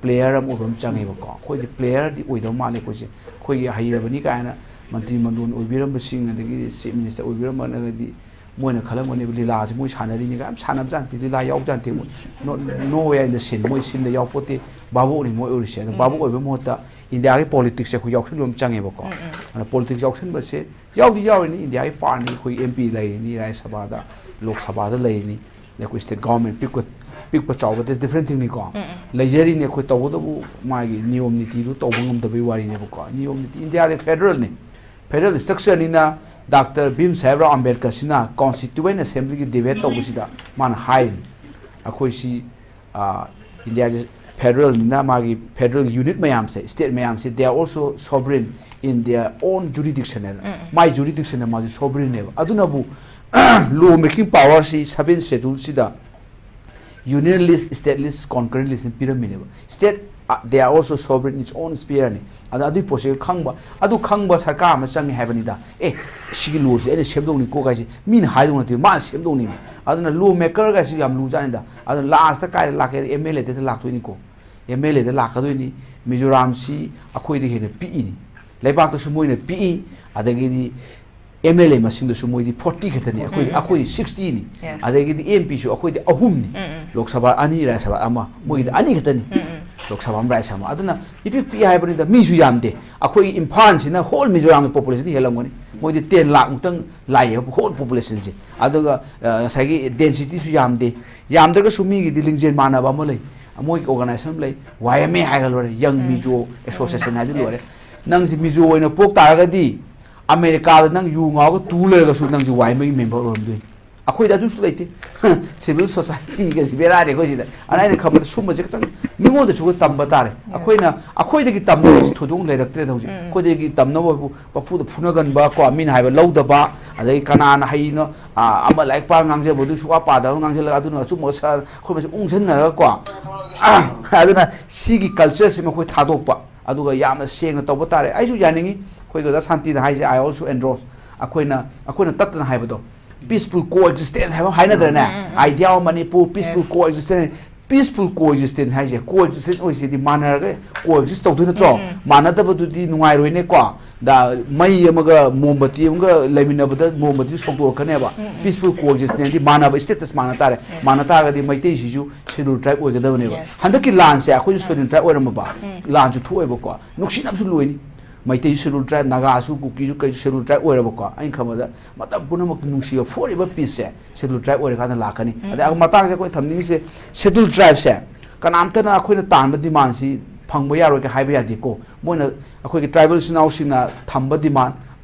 player ꯑꯃ ꯑꯣꯏꯕ ꯑꯃ ꯆꯪꯉꯦꯕꯀꯣ꯫ ꯑꯩꯈꯣꯏꯗꯤ player ꯗꯤ ꯑꯣꯏꯗꯕ ꯃꯥꯜꯂꯦ ꯑꯩꯈꯣꯏꯁꯦ꯫ ꯑꯩꯈꯣꯏꯒꯤ ꯍꯩꯔꯕꯅꯤ ꯀꯥꯏꯅ ꯃꯟꯇ꯭ꯔꯤ ꯃꯟꯗꯣꯟ ꯑꯣꯏꯕꯤꯔꯝꯕꯁꯤꯡ, ꯑꯗꯒꯤ chief minister ꯑꯣꯏꯕꯤꯔꯝꯃꯒꯗꯤ ꯃꯣꯏꯅ ꯈꯜꯂꯝꯒꯅꯦꯕ, ꯂꯤꯂꯥꯁꯦ ꯃꯣꯏ ꯁꯥꯟꯅꯔꯤꯅꯦꯒ ꯌꯥꯝ ꯁꯥꯟꯅꯕꯖꯥꯠ ꯅꯠꯇꯦ, ꯂꯤꯂꯥ ꯌꯥꯎꯖꯥꯠ ꯅꯠꯇꯦ꯫ ꯃꯣꯏ no, no way in the scene, ꯃꯣꯏ scene ꯗ ꯌꯥꯎꯄꯣꯠꯇꯦ, ꯚꯥꯕꯣꯛꯅꯤ ꯃꯣꯏ ꯑꯣꯏꯔꯤꯁꯦ꯫ ꯑꯗꯣ ꯚꯥꯕꯣꯛ ꯑꯣꯏꯕ ꯃꯍꯨꯠꯇ ꯏꯟꯗꯤꯌꯥꯒꯤ politics ꯁꯦ ꯑꯩꯈꯣꯏ ꯌꯥꯎꯁꯟꯕ ꯑꯃ ꯆꯪꯉꯦꯕꯀꯣ꯫ ꯑꯗꯨꯅ politics ꯌꯥꯎꯁꯟꯕꯁꯦ ꯌꯥꯎꯗꯤ ꯌꯥꯎꯔꯤꯅꯤ, ꯏꯟꯗꯤꯌꯥꯒꯤ part ꯅꯤ, ꯑꯩꯈꯣꯏ M P ꯂꯩꯔꯤꯅꯤ, ꯔꯥꯖ꯭ꯌ ꯁꯚꯥꯗ, ꯂꯣꯛ ꯁꯚꯥꯗ ꯂꯩꯔꯤꯅꯤ, ꯑꯗꯩ ꯑꯩꯈꯣꯏ state government ꯄꯤꯛꯄ, ꯄꯤꯛꯄ ꯆꯥꯎꯕ, that's different thing ꯅꯤꯀꯣ꯫ ꯂꯩꯖꯔꯤꯅꯤ ꯑꯩꯈꯣꯏ, ꯇꯧꯕꯇꯕꯨ ꯃꯥꯒꯤ ꯅꯤꯌꯣꯝ ꯅꯤꯇꯤꯗꯨ ꯇꯧꯕ ꯉꯝꯗꯕꯒꯤ ꯋꯥꯔꯤꯅꯦꯕꯀꯣ꯫ ꯅꯤꯌꯣꯝ ꯅꯤꯇꯤ, ꯏꯟꯗꯤꯌꯥꯗꯤ federal ꯅꯤ, federal structure ꯅꯤꯅ ꯗꯥꯛꯇꯔ ꯚꯤꯝ ꯁꯥꯍꯦꯕ ꯔꯥꯝ ꯑꯝꯕꯦꯗꯀꯔꯁꯤꯅ Constituent Assembly ꯒꯤ debate ꯇꯧꯕꯁꯤꯗ ꯃꯥꯅ ꯍꯥꯏꯔꯤꯅꯤ, ꯑꯩꯈꯣꯏꯁꯤ, ꯑ, ꯏꯟꯗꯤꯌꯥꯁꯦ federal ꯅꯤꯅ ꯃꯥꯒꯤ federal unit ꯃꯌꯥꯝꯁꯦ, state ꯃꯌꯥꯝꯁꯦ, they are also sovereign in their own jurisdiction ꯍꯥꯏꯅ꯫ ꯃꯥꯏ jurisdiction ꯅ ꯃꯥꯁꯦ sovereign ꯅꯦꯕ꯫ ꯑꯗꯨꯅꯕꯨ law making power ꯁꯤ seventh schedule ꯁꯤꯗ Union list, state list, concurrent list ꯅ ꯄꯤꯔꯝꯃꯤꯅꯦꯕ꯫ State, uh, they are also sovereign in its own sphere ꯅꯤ꯫ ꯑꯗ ꯑꯗꯨꯒꯤ ꯄꯣꯠꯁꯦ ꯈꯪꯕ, ꯑꯗꯨ ꯈꯪꯕ ꯁꯔꯀꯥꯔ ꯑꯃ ꯆꯪꯉꯦ ꯍꯥꯏꯕꯅꯤꯗ꯫ ꯑꯦ, ꯁꯤꯒꯤ law ꯁꯦ ꯑꯩꯅ ꯁꯦꯝꯗꯣꯛꯅꯤꯀꯣ ꯀꯥꯏꯁꯦ ꯃꯤꯅ ꯍꯥꯏꯗꯧ ꯅꯠꯇꯦ, ꯃꯥꯅ ꯁꯦꯝꯗꯣꯛꯅꯤꯕ꯫ ꯑꯗꯨꯅ law maker ꯒꯥꯏꯁꯤ ꯌꯥꯝ ꯂꯨꯖꯥꯠꯅꯤꯗ꯫ ꯑꯗꯨꯅ last ꯇ ꯀꯥꯏꯗ ꯂꯥꯛꯀꯦ? M L A the ꯂꯥꯛꯇꯣꯏꯅꯤꯀꯣ꯫ M L A ꯗ ꯂꯥꯛꯀꯗꯣꯏꯅꯤ꯫ ꯃꯤꯖꯣꯔꯥꯝꯁꯤ ꯑꯩꯈꯣꯏꯗꯒꯤ ꯍꯦꯟꯅ ꯄꯤꯛꯏꯅꯤ꯫ ꯂꯩꯕꯥꯛꯇꯁꯨ ꯃꯣꯏꯅ ꯄꯤꯛꯏ, ꯑꯗꯒꯤꯗꯤ M L A ꯃꯁꯤꯡꯗꯁꯨ ꯃꯣꯏꯗꯤ forty ꯈꯛꯇꯅꯤ, ꯑꯩꯈꯣꯏꯗꯤ, ꯎꯝ, ꯎꯝ, ꯑꯩꯈꯣꯏꯗꯤ sixty ꯅꯤ꯫ Yes. ꯑꯗꯒꯤꯗꯤ M P ꯁꯨ ꯑꯩꯈꯣꯏꯗꯤ ꯑꯍꯨꯝꯅꯤ꯫ ꯎꯝ, ꯎꯝ꯫ ꯂꯣꯛ ꯁꯚꯥ ꯑꯅꯤ, ꯔꯥꯖ꯭ꯌ ꯁꯚꯥ ꯑꯃ, ꯃꯣꯏꯒꯤꯗꯤ ꯑꯅꯤ ꯈꯛꯇꯅꯤ꯫ ꯎꯝ, ꯎꯝ꯫ ꯂꯣꯛ ꯁꯚꯥ ꯑꯃ, ꯔꯥꯖ꯭ꯌ ꯁꯚꯥ ꯑꯃ꯫ ꯑꯗꯨꯅ ꯏꯄꯤꯛ ꯄꯤꯛꯏ ꯍꯥꯏꯕꯅꯤꯗ, ꯃꯤꯁꯨ ꯌꯥꯝꯗꯦ꯫ ꯑꯩꯈꯣꯏ ꯏꯝꯐꯥꯜꯁꯤꯅ whole ꯃꯤꯖꯣꯔꯥꯝꯒꯤ population ꯗꯤ ꯍꯦꯜꯂꯝꯒꯅꯤ꯫ ꯃꯣꯏꯗꯤ ten ꯂꯥꯈ ꯃꯨꯛꯇꯪ ꯂꯥꯛꯑꯦ whole population ꯁꯦ꯫ ꯑꯗꯨꯒ, ꯑ, ꯉꯁꯥꯏꯒꯤ density ꯁꯨ ꯌꯥꯝꯗꯦ꯫ ꯌꯥꯝꯗ꯭ꯔꯒꯁꯨ ꯃꯤꯒꯤꯗꯤ ꯂꯤꯡꯖꯦꯜ ꯃꯥꯟꯅꯕ ꯑꯃ ꯂꯩ꯫ ꯃꯣꯏꯒꯤ organization ꯑꯃ ꯂꯩ, Y M A ꯍꯥꯏꯒ ꯂꯣꯏꯔꯦ, Young ꯎꯝ꯫ Mizo Association ꯍꯥꯏꯗꯤ ꯂꯣꯏꯔꯦ꯫ Yes. ꯅꯪꯁꯤ ꯃꯤꯖꯣ ꯑꯣꯏꯅ ꯄꯣꯛ ꯇꯥꯔꯒꯗꯤ ꯑꯃꯦꯔꯤꯀꯥꯗ ꯅꯪ ꯌꯨ ꯉꯥꯎꯔꯒ ꯇꯨ ꯂꯩꯔꯒꯁꯨ ꯅꯪꯁꯤ Y M A ꯒꯤ member ꯑꯣꯏꯔꯝꯗꯣꯏꯅꯤ꯫ ꯑꯩꯈꯣꯏꯗ ꯑꯗꯨꯁꯨ ꯂꯩꯇꯦ꯫ Civil society ꯒꯁꯤ ꯕꯦꯔꯥꯅꯤ ꯑꯩꯈꯣꯏ ꯁꯤꯗ꯫ ꯑꯗꯨꯅ ꯑꯩꯅ ꯈꯟꯕꯗ ꯁꯨꯝꯕꯁꯦ ꯈꯤꯇꯪ ꯃꯤꯉꯣꯟꯗꯁꯨ ꯑꯩꯈꯣꯏ ꯇꯝꯕ ꯇꯥꯔꯦ꯫ Yes. ꯑꯩꯈꯣꯏꯅ, ꯑꯩꯈꯣꯏꯗꯒꯤ ꯇꯝꯅꯕꯁꯤ ꯊꯣꯏꯗꯣꯛꯅ ꯂꯩꯔꯛꯇ꯭ꯔꯦꯗ ꯍꯧꯖꯤꯛ꯫ ꯎꯝ꯫ ꯑꯩꯈꯣꯏꯗꯒꯤ ꯇꯝꯅꯕꯕꯨ ꯄꯐꯨꯗ ꯐꯨꯅꯒꯟꯕ ꯀꯣ, ꯃꯤꯅ ꯍꯥꯏꯕ ꯂꯧꯗꯕ, ꯑꯗꯒꯤ ꯀꯅꯥꯅ ꯍꯩꯅꯣ, ꯑꯥ, ꯑꯃ ꯂꯥꯏꯔꯤꯛ ꯄꯥ ꯉꯥꯡꯖꯕꯗꯨ ꯁꯨꯛꯄꯥ ꯄꯥꯗꯕ ꯉꯥꯡꯁꯤꯜꯂꯒ ꯑꯗꯨꯅ ꯑꯆꯨꯝꯕ ꯁꯥ-, ꯑꯩꯈꯣꯏ ꯃꯁꯦꯟ ꯎꯪꯁꯟꯅꯔꯒ ꯀꯣ꯫ ꯑꯗꯨꯅ ꯁꯤꯒꯤ culture ꯁꯤꯃ ꯑꯩꯈꯣꯏ ꯊꯥꯗꯣꯛꯄ, ꯑꯗꯨꯒ ꯌꯥꯝꯅ ꯁꯦꯡꯅ ꯇꯧꯕ ꯇꯥꯔꯦ꯫ ꯑꯩꯁꯨ ꯌꯥꯅꯤꯡꯉꯤ, ꯑꯩꯈꯣꯏꯒꯤ ꯑꯣꯖꯥ ꯁꯥꯟꯇꯤꯅ ꯍꯥꯏꯁꯦ, I also endorse꯫ ꯑꯩꯈꯣꯏꯅ, ꯑꯩꯈꯣꯏꯅ ꯇꯠꯇꯅ ꯍꯥꯏꯕꯗꯣ, peaceful coexistence ꯍꯥꯏꯕ ꯑꯃ ꯍꯥꯏꯅꯗ꯭ꯔꯅꯦ? ꯎꯝ, ꯎꯝ, ꯎꯝ꯫ Idea of Manipur, peaceful Yes. Coexistence꯫ Peaceful coexistence ꯍꯥꯏꯁꯦ, coexistence ꯑꯣꯏꯁꯤꯗꯤ ꯃꯥꯟꯅꯔꯒ coexist ꯇꯧꯗꯣꯏ ꯅꯠꯇ꯭ꯔꯣ? ꯎꯝ, ꯎꯝ꯫ ꯃꯥꯟꯅꯗꯕꯗꯨꯗꯤ ꯅꯨꯡꯉꯥꯏꯔꯣꯏꯅꯦꯀꯣ꯫ ꯗ-, ꯃꯩ ꯑꯃꯒ ꯃꯣꯝꯕꯇꯤ ꯑꯃꯒ ꯂꯩꯃꯤꯟꯅꯕꯗ ꯃꯣꯝꯕꯇꯤꯗꯨ ꯁꯧꯗꯣꯔꯛꯀꯅꯦꯕ꯫ ꯎꯝ, ꯎꯝ꯫ Peaceful coexistence ꯗꯤ ꯃꯥꯟꯅꯕ status ꯃꯥꯟꯅ ꯇꯥꯔꯦ꯫ Yes. ꯃꯥꯟꯅ ꯇꯥꯔꯒꯗꯤ ꯃꯩꯇꯩꯁꯤꯁꯨ Scheduled Tribe ꯑꯣꯏꯒꯗꯕꯅꯦꯕ꯫ Yes. ꯍꯟꯗꯛꯀꯤ ꯂꯥꯟꯁꯦ ꯑꯩꯈꯣꯏꯁꯨ Scheduled Tribe ꯑꯣꯏꯔꯝꯃꯕ ꯎꯝ꯫ ꯂꯥꯟꯁꯨ ꯊꯣꯛꯑꯦꯕꯀꯣ꯫ ꯅꯨꯡꯁꯤꯅꯕꯁꯨ ꯂꯣꯏꯅꯤ꯫ ꯃꯩꯇꯩꯁꯨ Scheduled Tribe, ꯅꯥꯒꯥꯁꯨ, ꯀꯨꯀꯤꯁꯨ, ꯀꯩꯁꯨ Scheduled Tribe ꯑꯣꯏꯔꯕꯀꯣ꯫ ꯑꯩꯅ ꯈꯟꯕꯗ ꯃꯇꯝ ꯄꯨꯝꯅꯃꯛꯇ ꯅꯨꯡꯁꯤꯕ, ꯐꯣꯡꯂꯤꯕ peace ꯁꯦ Scheduled Tribe ꯑꯣꯏꯔꯀꯥꯟꯗ ꯂꯥꯛꯀꯅꯤ꯫ ꯎꯝ꯫ ꯑꯗꯩ ꯃꯇꯥꯡꯁꯦ ꯑꯩꯈꯣꯏ ꯊꯝꯅꯤꯡꯉꯤꯁꯦ, Scheduled Tribe ꯁꯦ ꯀꯅꯥꯝꯇꯅ ꯑꯩꯈꯣꯏꯅ ꯇꯥꯟꯕ demand ꯁꯤ ꯐꯪꯕ ꯌꯥꯔꯣꯏ ꯀ ꯍꯥꯏꯕ ꯌꯥꯗꯦꯀꯣ꯫ ꯃꯣꯏꯅ, ꯑꯩꯈꯣꯏꯒꯤ tribal ꯏꯆꯤꯟ ꯏꯅꯥꯎꯁꯤꯡꯅ ꯊꯝꯕ demand,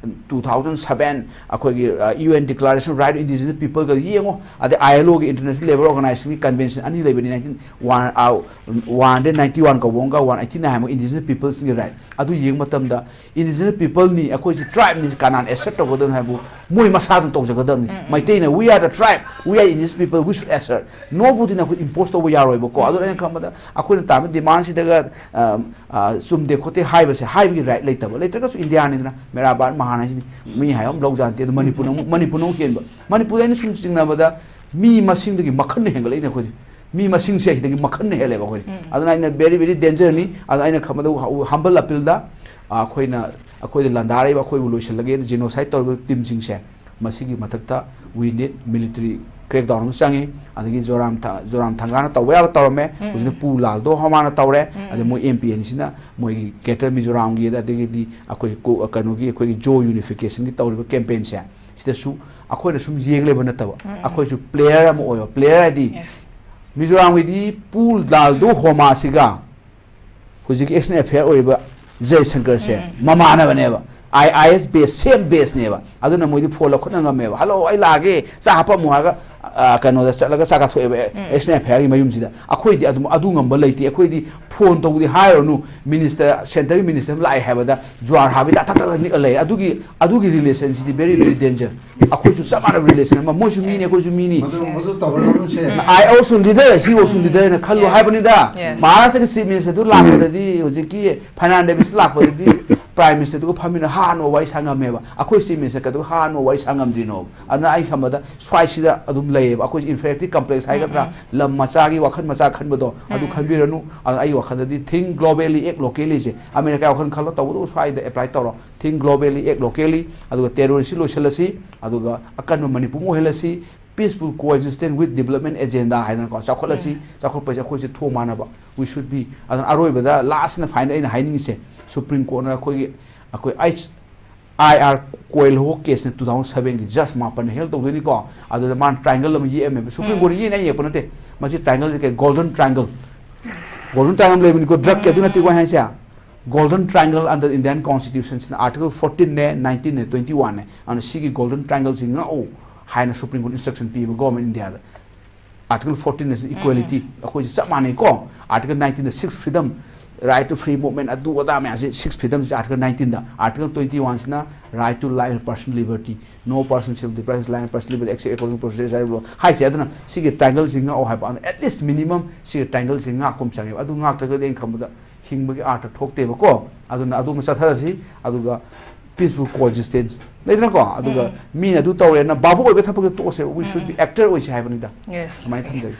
two thousand seven ꯑꯩꯈꯣꯏꯒꯤ UN Declaration Right of Indigenous People ꯒ ꯌꯦꯡꯉꯣ, ꯑꯗꯩ ILO ꯒꯤ, International Labour Organization ꯒꯤ convention ꯑꯅꯤ ꯂꯩꯕꯅꯤ, nineteen one, one hundred ninety one ꯀꯧꯕ ꯑꯃꯒ one eighty nine ꯍꯥꯏꯕ indigenous peoples ꯀꯤ right꯫ ꯑꯗꯨ ꯌꯦꯡꯕ ꯃꯇꯝꯗ indigenous people ꯅꯤ, ꯑꯩꯈꯣꯏꯁꯤ tribe ꯅꯤ, ꯀꯅꯥꯅ assert ꯇꯧꯒꯗꯕꯅꯤ ꯍꯥꯏꯕꯨ ꯃꯣꯏ ꯃꯁꯥꯗꯨꯅ ꯇꯧꯖꯒꯗꯕꯅꯤ꯫ ꯎꯝ, ꯎꯝ꯫ ꯃꯩꯇꯩꯅ "We are the tribe, we are indigenous people, we should assert." Nobodyꯅ ꯑꯩꯈꯣꯏ impose ꯇꯧꯕ ꯌꯥꯔꯣꯏꯕꯀꯣ꯫ ꯑꯗꯨꯅ ꯑꯩꯅ ꯈꯟꯕꯗ ꯑꯩꯈꯣꯏꯅ ꯇꯥꯕ demand ꯁꯤꯗꯒ, ꯑ, ꯑ, ꯆꯨꯝꯗꯦ ꯈꯣꯠꯇꯦ ꯍꯥꯏꯕꯁꯦ ꯍꯥꯏꯕꯒꯤ right ꯂꯩꯇꯕ, ꯂꯩꯇ꯭ꯔꯒꯁꯨ ꯏꯟꯗꯤꯌꯥꯅꯤꯗꯅ, ꯃꯦꯔꯥ ꯚꯥꯔꯠ ꯃꯍꯥꯟ ꯍꯥꯏꯁꯤꯅꯤ꯫ ꯃꯤ ꯍꯥꯏꯕ ꯑꯃ ꯂꯧꯖꯥꯟꯇꯦ, ꯑꯗꯣ ꯃꯅꯤꯄꯨꯔꯅ ꯑꯃꯨꯛ, ꯃꯅꯤꯄꯨꯔꯅ ꯑꯃꯨꯛ ꯍꯦꯟꯕ꯫ ꯃꯅꯤꯄꯨꯔꯗ ꯑꯩꯅ ꯁꯨꯝ ꯆꯤꯡꯅꯕꯗ ꯃꯤ ꯃꯁꯤꯡꯗꯒꯤ ꯃꯈꯜꯅ ꯍꯦꯟꯒꯠꯂꯛꯏꯅꯦ ꯑꯩꯈꯣꯏꯗꯤ꯫ ꯃꯤ ꯃꯁꯤꯡꯁꯦ ꯁꯤꯗꯒꯤ ꯃꯈꯜꯅ ꯍꯦꯜꯂꯦꯕ ꯑꯩꯈꯣꯏꯗꯤ꯫ ꯎꯝ꯫ ꯑꯗꯨꯅ ꯑꯩꯅ very, very danger ꯅꯤ꯫ ꯑꯗꯨꯅ ꯑꯩꯅ ꯈꯟꯕꯗ humble appeal ꯗ, ꯑ, ꯑꯩꯈꯣꯏꯅ, ꯑꯩꯈꯣꯏꯗ ꯂꯥꯟꯗꯥꯔꯤꯕ, ꯑꯩꯈꯣꯏꯕꯨ ꯂꯣꯏꯁꯤꯜꯂꯒꯦ genocide ꯇꯧꯔꯤꯕ team ꯁꯤꯡꯁꯦ, ꯃꯁꯤꯒꯤ ꯃꯊꯛꯇ we need military crackdown ꯑꯃ ꯆꯪꯉꯤ꯫ ꯑꯗꯒꯤ ꯖꯣꯔꯥꯝ ꯊ-, ꯖꯣꯔꯥꯝ ꯊꯪꯒꯥꯅ ꯇꯧꯕ ꯌꯥꯕ ꯇꯧꯔꯝꯃꯦ꯫ ꯎꯝ꯫ ꯍꯧꯖꯤꯛꯅ ꯄꯨ ꯂꯥꯜꯗꯣ ꯍꯣꯃꯥꯅ ꯇꯧꯔꯦ꯫ ꯎꯝ꯫ ꯑꯗꯩ ꯃꯣꯏ M P N ꯁꯤꯅ ꯃꯣꯏꯒꯤ Greater ꯃꯤꯖꯣꯔꯥꯝꯒꯤ, ꯑꯗꯒꯤꯗꯤ ꯑꯩꯈꯣꯏ ꯀꯣ-, ꯀꯩꯅꯣꯒꯤ, ꯑꯩꯈꯣꯏꯒꯤ Zo unification ꯒꯤ ꯇꯧꯔꯤꯕ campaign ꯁꯦ, ꯁꯤꯗꯁꯨ ꯑꯩꯈꯣꯏꯅ ꯁꯨꯝ ꯌꯦꯡ ꯂꯩꯕ ꯅꯠꯇꯕ, ꯎꯝ, ꯎꯝ꯫ ꯑꯩꯈꯣꯏꯁꯨ player ꯑꯃ ꯑꯣꯏꯕ, player ꯍꯥꯏꯗꯤ Yes꯫ ꯃꯤꯖꯣꯔꯥꯝꯒꯤꯗꯤ ꯄꯨ ꯂꯥꯜꯗꯣ ꯍꯣꯃꯥꯁꯤꯒ ꯍꯧꯖꯤꯛꯀꯤ X N F ꯑꯣꯏꯔꯤꯕ ꯖꯌꯁꯪꯀꯔꯁꯦ ꯎꯝ, ꯎꯝ꯫ ꯃꯃꯥꯟꯅꯕꯅꯦꯕ꯫ I, IS base, same base ꯅꯦꯕ꯫ ꯑꯗꯨꯅ ꯃꯣꯏꯗꯤ phone ꯂꯧꯈꯠꯅ ꯉꯝꯃꯦꯕ꯫ "Hello, ꯑꯩ ꯂꯥꯛꯑꯒꯦ, ꯆꯥꯛ ꯍꯥꯞꯄꯝꯃꯨ" ꯍꯥꯏꯔꯒ, ꯑ, ꯀꯩꯅꯣꯗ ꯆꯠꯂꯒ ꯆꯥꯛ ꯆꯥꯊꯣꯛꯑꯦꯕ, ꯎꯝ꯫ X N F ꯒꯤ ꯃꯌꯨꯝꯁꯤꯗ꯫ ꯑꯩꯈꯣꯏꯗꯤ ꯑꯗꯨꯝ, ꯑꯗꯨ ꯉꯝꯕ ꯂꯩꯇꯦ꯫ ꯑꯩꯈꯣꯏꯗꯤ phone ꯇꯧꯕꯗꯤ ꯍꯥꯏꯔꯨꯔꯅꯨ, minister, centre ꯒꯤ minister ꯑꯃ ꯂꯥꯛꯑꯦ ꯍꯥꯏꯕꯗ ꯖ꯭ꯋꯥꯔ ꯍꯥꯕꯤ ꯇꯥꯛ ꯇꯥꯛ ꯇꯥꯛ ꯅꯤꯛꯑ ꯂꯩ꯫ ꯑꯗꯨꯒꯤ, ꯑꯗꯨꯒꯤ relation ꯁꯤꯗꯤ very, very danger꯫ ꯑꯩꯈꯣꯏꯁꯨ ꯆꯞ ꯃꯥꯟꯅꯕ relation ꯑꯃ, ꯃꯣꯏꯁꯨ ꯃꯤꯅꯤ, Yes꯫ ꯑꯩꯈꯣꯏꯁꯨ ꯃꯤꯅꯤ꯫ ꯃꯗꯨ, ꯃꯗꯨ ꯇꯧꯔꯒꯨꯝꯁꯦ꯫ I also leader, he also leader ꯅ ꯈꯜꯂꯨ Yes꯫ ꯍꯥꯏꯕꯅꯤꯗ꯫ Yes꯫ ꯃꯍꯥꯔꯥꯁꯇ꯭ꯔꯒꯤ chief minister ꯗꯨ ꯂꯥꯛꯄꯗꯗꯤ, ꯍꯧꯖꯤꯛꯀꯤ ꯐꯥꯏꯅꯥꯟꯁ ꯗꯦꯕꯤꯁ ꯂꯥꯛꯄꯗꯗꯤ prime minister ꯗꯨꯒ ꯐꯝꯃꯤꯟꯅ ꯍꯥ ꯍꯥ ꯋꯥꯔꯤ ꯁꯥ ꯉꯝꯃꯦꯕ꯫ ꯑꯩꯈꯣꯏ chief minister ꯀꯗꯨ ꯍꯥ ꯍꯥ ꯋꯥꯔꯤ ꯁꯥ ꯉꯝꯗ꯭ꯔꯤꯅꯣ? ꯑꯗꯨꯅ ꯑꯩ ꯈꯟꯕꯗ ꯁ꯭ꯋꯥꯏꯁꯤꯗ ꯑꯗꯨꯝ ꯂꯩꯌꯦꯕ꯫ ꯑꯩꯈꯣꯏ inferiority complex ꯍꯥꯏꯒꯗ꯭ꯔꯥ, ꯎꯝ, ꯎꯝ꯫ ꯂꯝ ꯃꯆꯥꯒꯤ ꯋꯥꯈꯜ ꯃꯆꯥ ꯈꯟꯕꯗꯣ, ꯑꯗꯨ ꯎꯝ꯫ ꯈꯟꯕꯤꯔꯅꯨ꯫ ꯑꯗꯨꯅ ꯑꯩꯒꯤ ꯋꯥꯈꯜꯗꯗꯤ think globally, act locally ꯁꯦ ꯑꯃꯦꯔꯤꯀꯥꯒꯤ ꯋꯥꯈꯜ ꯈꯜꯂꯣ, ꯇꯧꯕꯗꯕꯨ ꯁ꯭ꯋꯥꯏꯗ apply ꯇꯧꯔꯣ꯫ Think globally, act locally, ꯑꯗꯨꯒ terrorist ꯁꯤ ꯂꯣꯏꯁꯤꯜꯂꯁꯤ, ꯑꯗꯨꯒ ꯑꯀꯟꯕ ꯃꯅꯤꯄꯨꯔ ꯑꯃ ꯑꯣꯏꯍꯜꯂꯁꯤ, peaceful coexistence with development agenda ꯍꯥꯏꯗꯅꯀꯣ, ꯆꯥꯎꯈꯠꯂꯁꯤ, ꯎꯝ꯫ ꯆꯥꯎꯈꯠꯄꯁꯦ ꯑꯩꯈꯣꯏꯁꯦ ꯊꯣꯡ ꯃꯥꯟꯅꯕ, we should be꯫ ꯑꯗꯨꯅ ꯑꯔꯣꯏꯕꯗ last and final ꯑꯩꯅ ꯍꯥꯏꯅꯤꯡꯉꯤꯁꯦ, Supreme Court ꯅ ꯑꯩꯈꯣꯏꯒꯤ, ꯑꯩꯈꯣꯏ ꯑꯩꯆ ꯑꯥꯏ ꯑꯥꯔ ꯀꯣꯏꯜ ꯍꯣ case ꯅ two thousand seven ꯒꯤ judge ꯃꯥꯄꯟꯅ ꯍꯦꯜ ꯇꯧꯗꯣꯏꯅꯤꯀꯣ, ꯑꯗꯨꯗ ꯃꯥꯅ triangle ꯑꯃ ꯌꯦꯛꯑꯝꯃꯦꯕ꯫ Supreme ꯎꯝ꯫ Court ꯅ ꯌꯦꯛꯅ ꯌꯦꯛꯄ ꯅꯠꯇꯦ, ꯃꯁꯤ triangle ꯁꯦ ꯀꯩ, golden triangle, golden triangle ꯑꯃ ꯂꯩꯕꯅꯤꯀꯣ, drug ꯀꯤ ꯑꯗꯨ ꯅꯠꯇꯦꯀꯣ ꯑꯩ ꯍꯥꯏꯁꯦ꯫ Golden Triangle under Indian Constitution ꯁꯤꯅ Article fourteen ꯅꯦ, nineteen ꯅꯦ, twenty one ꯅꯦ꯫ ꯑꯗꯨꯅ ꯁꯤꯒꯤ Golden Triangle ꯁꯤ ꯉꯥꯛꯎ ꯍꯥꯏꯅ Supreme Court instruction ꯄꯤꯕ government India ꯗ꯫ Article fourteen ꯅ equality, ꯑꯩꯈꯣꯏꯁꯦ ꯆꯞ ꯃꯥꯟꯅꯩꯀꯣ꯫ Article nineteen ꯅ six freedom, right to free movement, ꯑꯗꯨ ꯑꯗꯥ ꯃꯌꯥꯝꯁꯦ, six freedom ꯁꯦ Article nineteen ꯗ꯫ Article twenty one ꯁꯤꯅ right to life and personal liberty, no person shall deprive his life and personal liberty except according to procedure ꯍꯥꯏꯁꯦ꯫ ꯑꯗꯨꯅ ꯁꯤꯒꯤ triangle ꯁꯤ ꯉꯥꯛꯑꯣ ꯍꯥꯏꯕ꯫ ꯑꯗꯨꯅ at least minimum ꯁꯤꯒꯤ triangle ꯁꯤ ꯉꯥꯛꯄ ꯑꯃ ꯆꯪꯉꯦꯕ꯫ ꯑꯗꯨ ꯉꯥꯛꯇ꯭ꯔꯒꯗꯤ ꯑꯩꯅ ꯈꯟꯕꯗ ꯍꯤꯡꯕꯒꯤ ꯑꯥꯔꯊ ꯊꯣꯛꯇꯦꯕꯀꯣ꯫ ꯑꯗꯨꯅ ꯑꯗꯨꯃ ꯆꯠꯊꯔꯁꯤ꯫ ꯑꯗꯨꯒ peaceful coexistence ꯂꯩꯗꯅꯀꯣ꯫ ꯑꯗꯨꯒ ꯃꯤꯅ ꯑꯗꯨ ꯇꯧꯔꯦꯅ ꯕꯥꯕꯨ ꯑꯣꯏꯕ ꯊꯕꯛꯇ ꯇꯣꯛꯑꯁꯦ, we should be actor ꯑꯣꯏꯁꯦ ꯍꯥꯏꯕꯅꯤꯗ꯫ Yes. ꯁꯨꯃꯥꯏꯅ ꯊꯝꯖꯒꯦ꯫